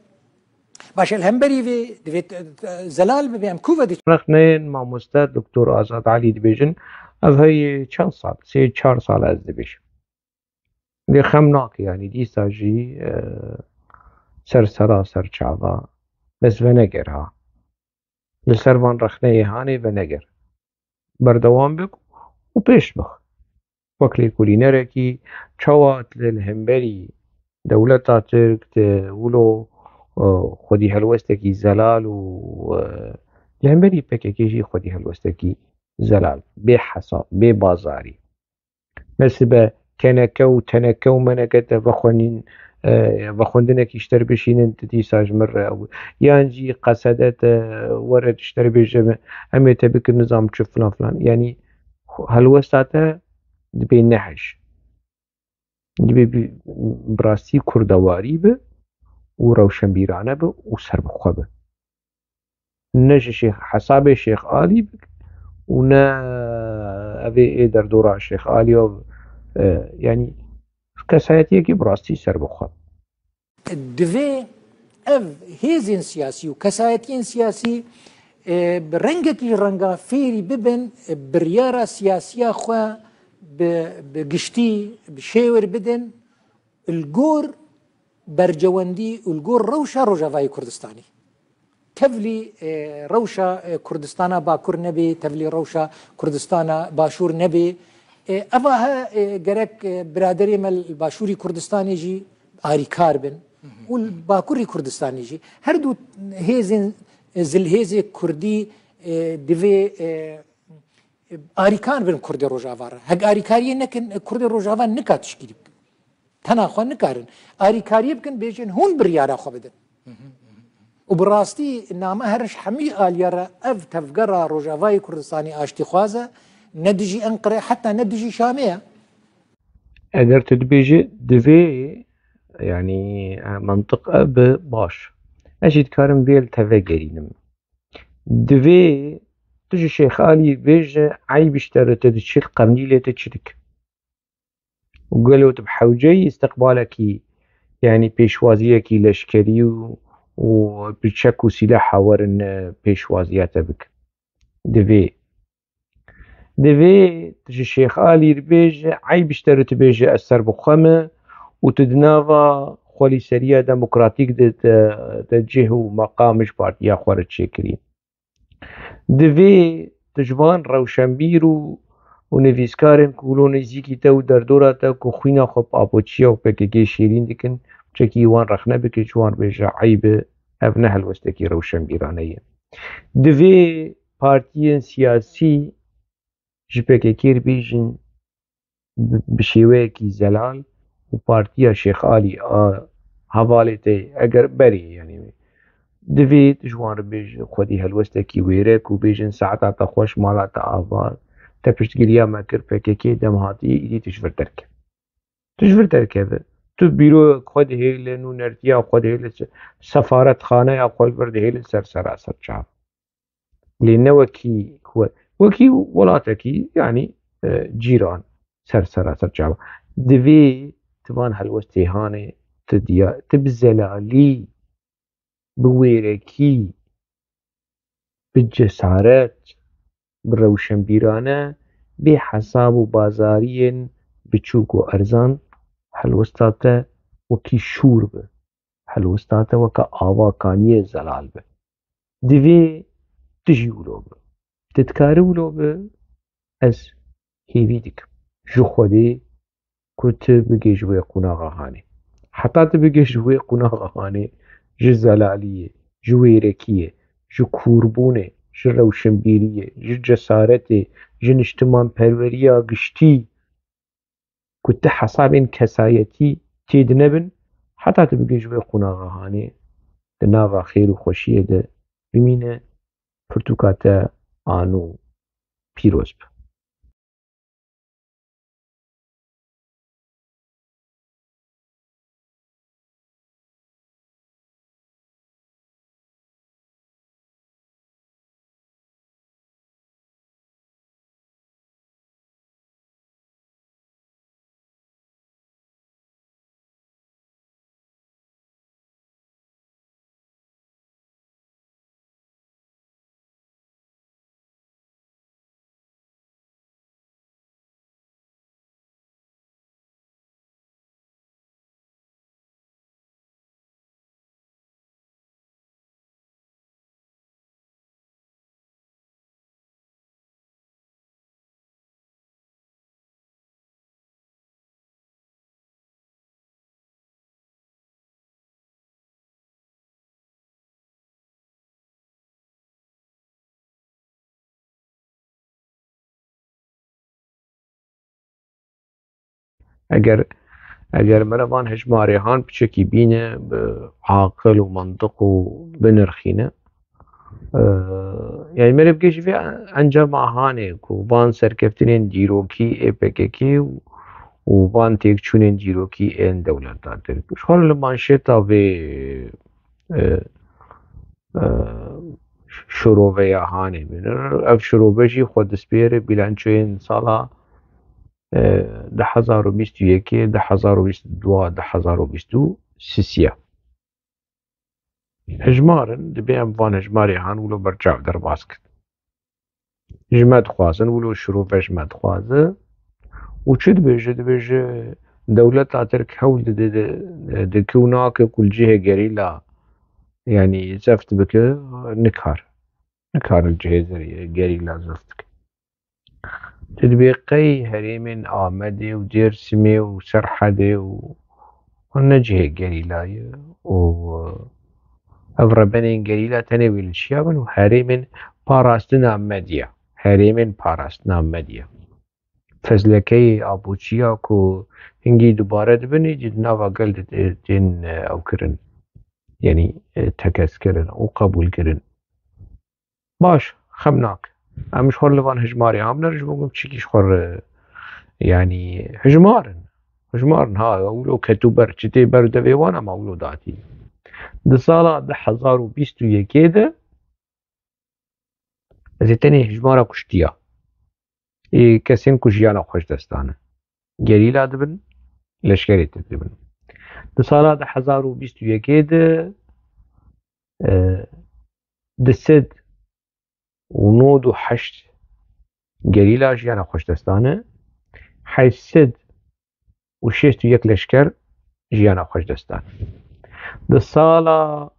Baş e, li hemberî vê divê t-, t-, zelal bibe, em ku ve diçin? Rexneyên mamoste Doktor Azad Alî dibêjin, ev heyî çend sal, sê çar sal ez dibêjim. Lê xem nake, yanî dîsa jî, e, ser sera ser çava, bes veneger ha. Li ser van rexneyê hanê veneger. Berdewam bik û pêş bix. Wek lêkolînerekî çawa tu li hemberî dewleta Tirk, tu wilo, e, xwedî helwestekî zelal û, e, li hemberî P K K jî xwedî helwestekî zelal, bê hesab, bê bazarî. Nesibe keneke û teneke û meneke te vexwenîn, e, vexwendinekî ji te re bişînin, tu dîsa ji min re ew. Yan jî qesede te were ji te re bêje, em ê te bikin nizam çi filan filan. Yanî helwesta te dibê nehej. Dibê bi, bi rastî kurdewarî bi û rewşenbîrane bi û serbixwe bi. Ne ji Şêx, hesabê Şêx Alî bik û ne evê ê derdora Şêx Alî û, e, yanî kesayetiyekî bi rastî serbixwe. Divê ev hêzên siyasî û kesayetiyên siyasî, e, bi rengekî renga fêrî bibin, e, biryara siyasiya xwe bi, bi giştî, bi şêwir bidin, li gor bercewendî û li gor rewşa Rojavayê Kurdistanê. Tevlî, e, rewşa, e, Kurdistana Bakur nebê, tevlî rewşa Kurdistana Başûr nebê. E, eva he, e, gerek, e, biraderê me li Başûrî Kurdistanê jî arîkar bin û li Bakurî Kurdistanê jî. Her du hêzên, e, zilhêzê Kurdî, e, divê, e, arîkar bin Kurdê Rojava re. Hek arîkariyê nekin, Kurdê Rojava nika tişkîlî bikin. Tena xwe nikarin. Arîkariyê bikin, bêjin hûn biryara xwe bidin. Û bi rastî name her ji hemî aliya re ev tevgera Rojavayê Kurdistanê aştîxwaz e, ne dijî Enqere, heta ne dijî Şamê ye. Eger tu dibêjî divê, yanî, e, mantiq ev bi baş. Ez jî dikarim vê li te vegerînim. Divê tu ji Şêx Alî bêje, eyb ji te re, tu diçî li Qendîlê tu çi dikî? Û gelo tu bi hewceyî îstiqbalekî, yanî pêşwaziyekî leşkerî û, û bi çek û sîlaha werin, e, pêşwaziya te bikin? Divê. Divê tu ji Şêx Alî re bêje, eyb ji te re tu bêje ez serbixwe me û tu di nava xwelîseriya demokratîk de, de, de cih û meqam ji partiya xwe re çêkirî. Divê tu ji van rewşenbîr û, û nivîskarên ku wilo nêzîkî te û derdora te ku xwîna xwe bi apoçiya û P K K şêrîn dikin, çekî wan rexne bike, ji wan bêje eyb e, ev ne helwestekî rewşenbîrane ye. Divê partiyên siyasî ji P K K re bêjin bi, bi şêweyekî zelal û partiya Şêx Alî a hevalê te eger berê, yanî divê tu ji wan re bêjin xwedî helwestekî wêrek û bêjin saeta te xweş, mala te ava, te piştgiriya me kir, P K K dem hatî, îdî tu ji vir derkeve. Tu ji vir derkeve. Tu bîroyek xwe dihêle, nûnertiya xwe dihêle, se-, sefaretxaneya xwe li vir dihêle ser seraser çav. Lê ne wekî xwe, wekî welatekî, yanî, e, cîran ser seraser çav. Divê tu van helwestê hanê, tu diya, tu bi zelalî, bi wêrekî, bi cesaret, bi rewşenbîrane, bê hesab û bazariyên biçûk û erzan helwesta te wekî şûr bi. Helwesta te weke ava kaniyê zelal bi. Divê tu jî wilo bi. Tu dikarî wilo bi, ez hêvî dikim ji Xwedê ku tu bigê ji wê qonaxa hanê. Heta tu bigê ji wê qonaxa hanê, ji zelaliyê, ji wêrekiyê, ji kûrbûnê, ji rewşenbîriyê, ji cesaretê, ji niştimanperweriya giştî, ku ti hesabên kesayetî tê de nebin, heta tu bigê ji wê qonaxa hanê, di nava xêr û xweşiyê de bimîne, pirtûka te anû pîroz be. Eger, eger mere van hejmarê han piçekî bîne, bi aqil û mantiq û binirxîne, e, yani mere bigê ji vê encama hanê ku van serkeftinên dîrokî ê P K K û, û van têkçûnên dîrokî ên dewleta Tirk. Ji xwe li manşeta vê, e, e, şiroveya hanê bînin. Ev şirove jî xwe dispêre bilançoyên sala, e, du hezar û bîst û yekê, du hezar û bîst û du, du hezar û bîst û sisiya. Hejmar in, dibê em van hejmarê han wilo berçav derbas kin. Ji me dixwazin, wilo şirove ji me dixwaze. Û çi dibêje? Dibêje, dewleta Tirk hewl dide, di, di, dike û nake ku li cihê gerîla, yanî zeft bike, nikar. Nikare li cihê zerê-, gerîla zeft bike. Tu dibê qey herêmên Amedê û Dêrsimê û Serhedê û hûn ne cihê gerîla ye û ev rebenên gerîla tenê wê li çiya bin û herêmên parastina medya, herêmên parastina medya. Fezlekeyê apoçiya ku hingî dubare dibin, êdî di nava gel de tê-, tên, e, ew kirin. Yanî, e, tekez kirin û qebûl kirin. Baş, xem nake. Em ji xwe re li van hejmarê hamine, ji bo ku çikî ji xwe re, yanî hejmar in. Hejmar in, ha, wilo ketûber, çi tê ber devê wan, ama wilo datî. Di sala du hezar û bîst û yekê de, ez ê tenê hejmara kuştiya, ê kesên ku jiyana xwe ji dest dane, gerîla dibin, leşkerê Tirk dibin. Di sala du hezar û bîst û yekê de, e, du sed û nod û heşt gerîla jiyana xwe ji dest dane, heyt sed û şêst û yek leşker jiyana xwe ji dest dan. Di sala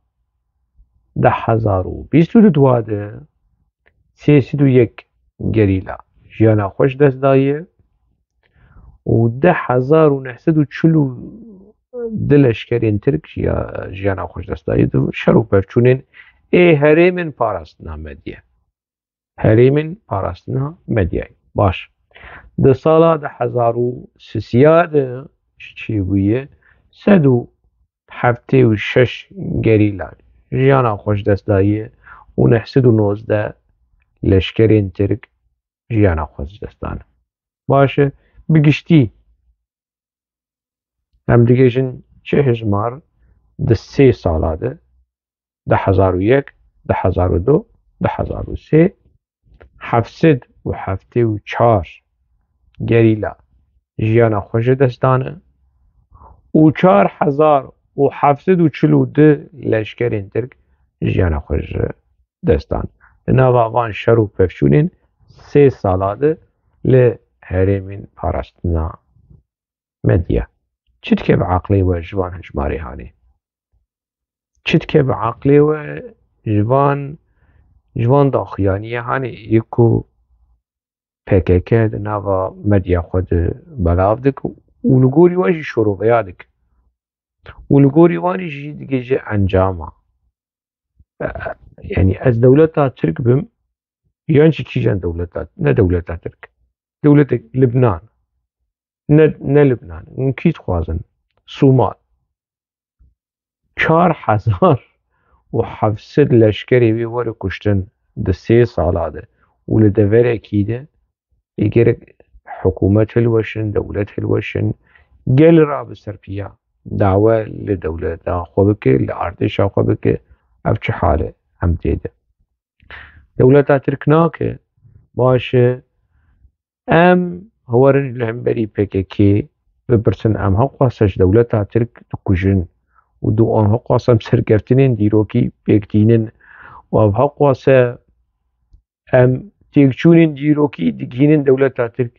du hezar û bîst û du de sê sed û yek gerîla jiyana xwe ji dest daye û du hezar û neh sed û çil û du leşkerên Tirk jiya-, jiyana xwe ji dest daye di şer û pevçûnên ê herêmên parastina Medya. Herêmên parastina Medyayê. Baş. Di sala du hezar û sisiya de çi çêbûye? Sed û heftê û şeş gerîla jiyana xwe ji dest daye û neh sed û nozdeh leşkerên Tirk jiyana xwe ji dest dane. Baş e, bi giştî em digihîjin çi hejmar di sê sala de, du hezar û yek, du hezar û du, du hezar û sê, heft sed û heftê û çar gerîla jiyana xwe ji dest dane û çar hezar û heft sed û çil û du leşkerên Tirk jiyana xwe ji dest dan. Di nava van şer û pevçûnên sê sala de li herêmên parastina Medya. Çi dike bi aqlê we ji van hejmarê hanê? Çi dike bi aqlê we ji van, ji van daxuyaniyê hanê yê ku P K K di nava medya xwe de belav dik û li gorî wan jî şoroveya dik û li gorî wan jî digihîje encama. E, yanî ez dewleta Tirk bim, yan jî kîjan dewleta, ne dewleta Tirk, dewletek Libnan, ne, ne Libnan, hûn kî dixwazin? Sûmal. Çar hezar û heft sed leşkerê wê were kuştin di sê sala de û li deverekî de ê gerek hikûmet hilweşin, dewlet hilweşin, gel rabe ser piya, dawe li dewleta xwe bike, li artêşa xwe bike, ev çi hal e em tê de? Dewleta Tirk nake, baş e, em werin li hemberî P K K bipirsin, em heqwasa ji dewleta Tirk dikujin û di em heqwasa em serkeftinên dîrokî pêk tînin û ev heqwasa em têkçûnên dîrokî digihînin dewleta Tirk.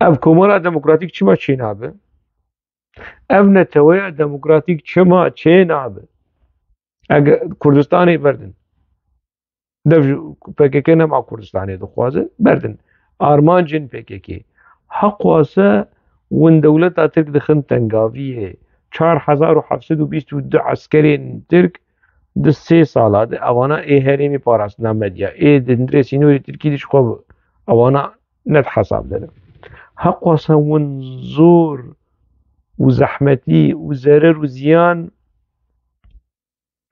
Ev Komara Demokratîk çima çênabe? Ev neteweya demokratîk çima çênabe? Eger Kurdistanê berdin. Dev ji P K K nema Kurdistanê dixwaze, berdin. Armancên P K K. Heqwase win dewleta Tirk dixin tengaviyê. Çar hezar û heft sed û bîst û du eskerên Tirk di sê sala de, ewana ê herêmê parastina medya, ê di hundirê sînorê Tirkî de ji xwe bi-, ewana ne di hesab de ne. Heqwase win zor û zehmetî û zerer û ziyan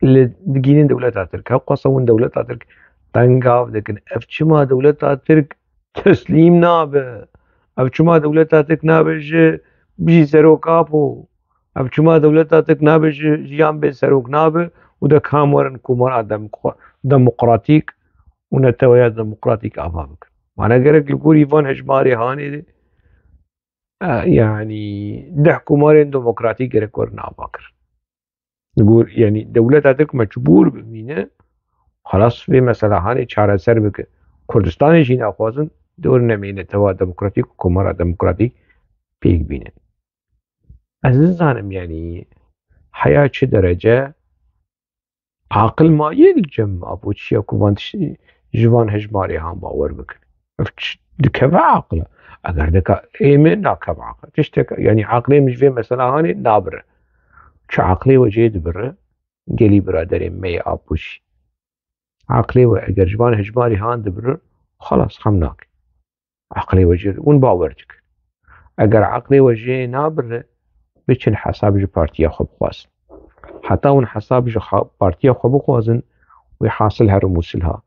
li digihînin dewleta Tirk. Heqwasa hûn dewleta Tirk tengav dikin. Ev çima dewleta Tirk teslîm nabe? Ev çima dewleta Tirk nabe ji bijî Serok Apo? Ev çima dewleta Tirk nabe ji jiyan bê serok nabe û de kam werin komara demok-, demokratîk û neteweya demokratîk ava bikin? Mane gerek li gorî van hejmarê hanê de, e, yanî deh komarên demokratîk gerek werin ava kirin. Li gor, yanî dewleta Tirk mecbûr bimîne, xelas vê mesela hanê çareser bike. Kurdistanê jî naxwazin dor nemê netewa demokratîk û komara demokratîk pêk bînin. Ez nizanim, yanî heya çi derece aqil maye li cem Apoçiya ku van tişt-, ji van hejmarê han bawer bikin. Ev çi dikeve aqila? Eger dika ê min nakeve aqil. Tiştek, yanî aqilê min ji vê mesela hanê nabire. Çi aqilê we jê dibire? Gelî biraderê me yê Apoçî. Aqilê we eger ji van hejmarê han dibire, xelas, xem nake. Aqilê we jê, hûn bawer dikin. Eger aqilê we jê nabire, biçin hesab ji partiya xwe bixwazin. Heta hûn hesab ji xa-, partiya xwe bixwazin, wê hasil herim û silha.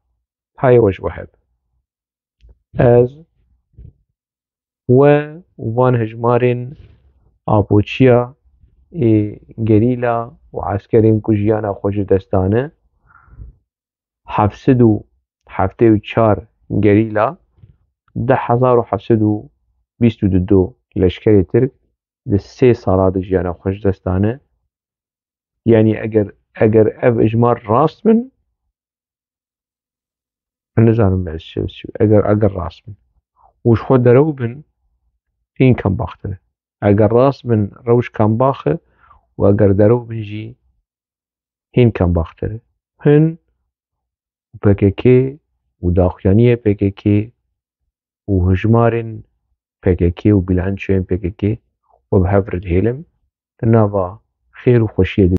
Hayê we ji we hebe. Ez we û van hejmarên Apoçiya ê gerîla û eskerên ku jiyana xwe ji dest dane, heft sed û heftê û çar gerîla, deh hezar û heft sed û bîst û du leşkerê Tirk di sê sala de jiyana xwe ji dest dane. Yanî eger, eger ev ijmar rast bin, ez nizanim ez çi, çi, eger, eger rast bin û ji xwe derew bin, hîn kembaxtir e. Eger rast bin, rewş kembax e û eger derew bin jî, hîn kembaxtir e. Hin û P K K û daxuyaniyê P K K û hijmarên P K K û bilançoyên P K K we bi hev re dihêlim, di nava xêr û xweşiyê de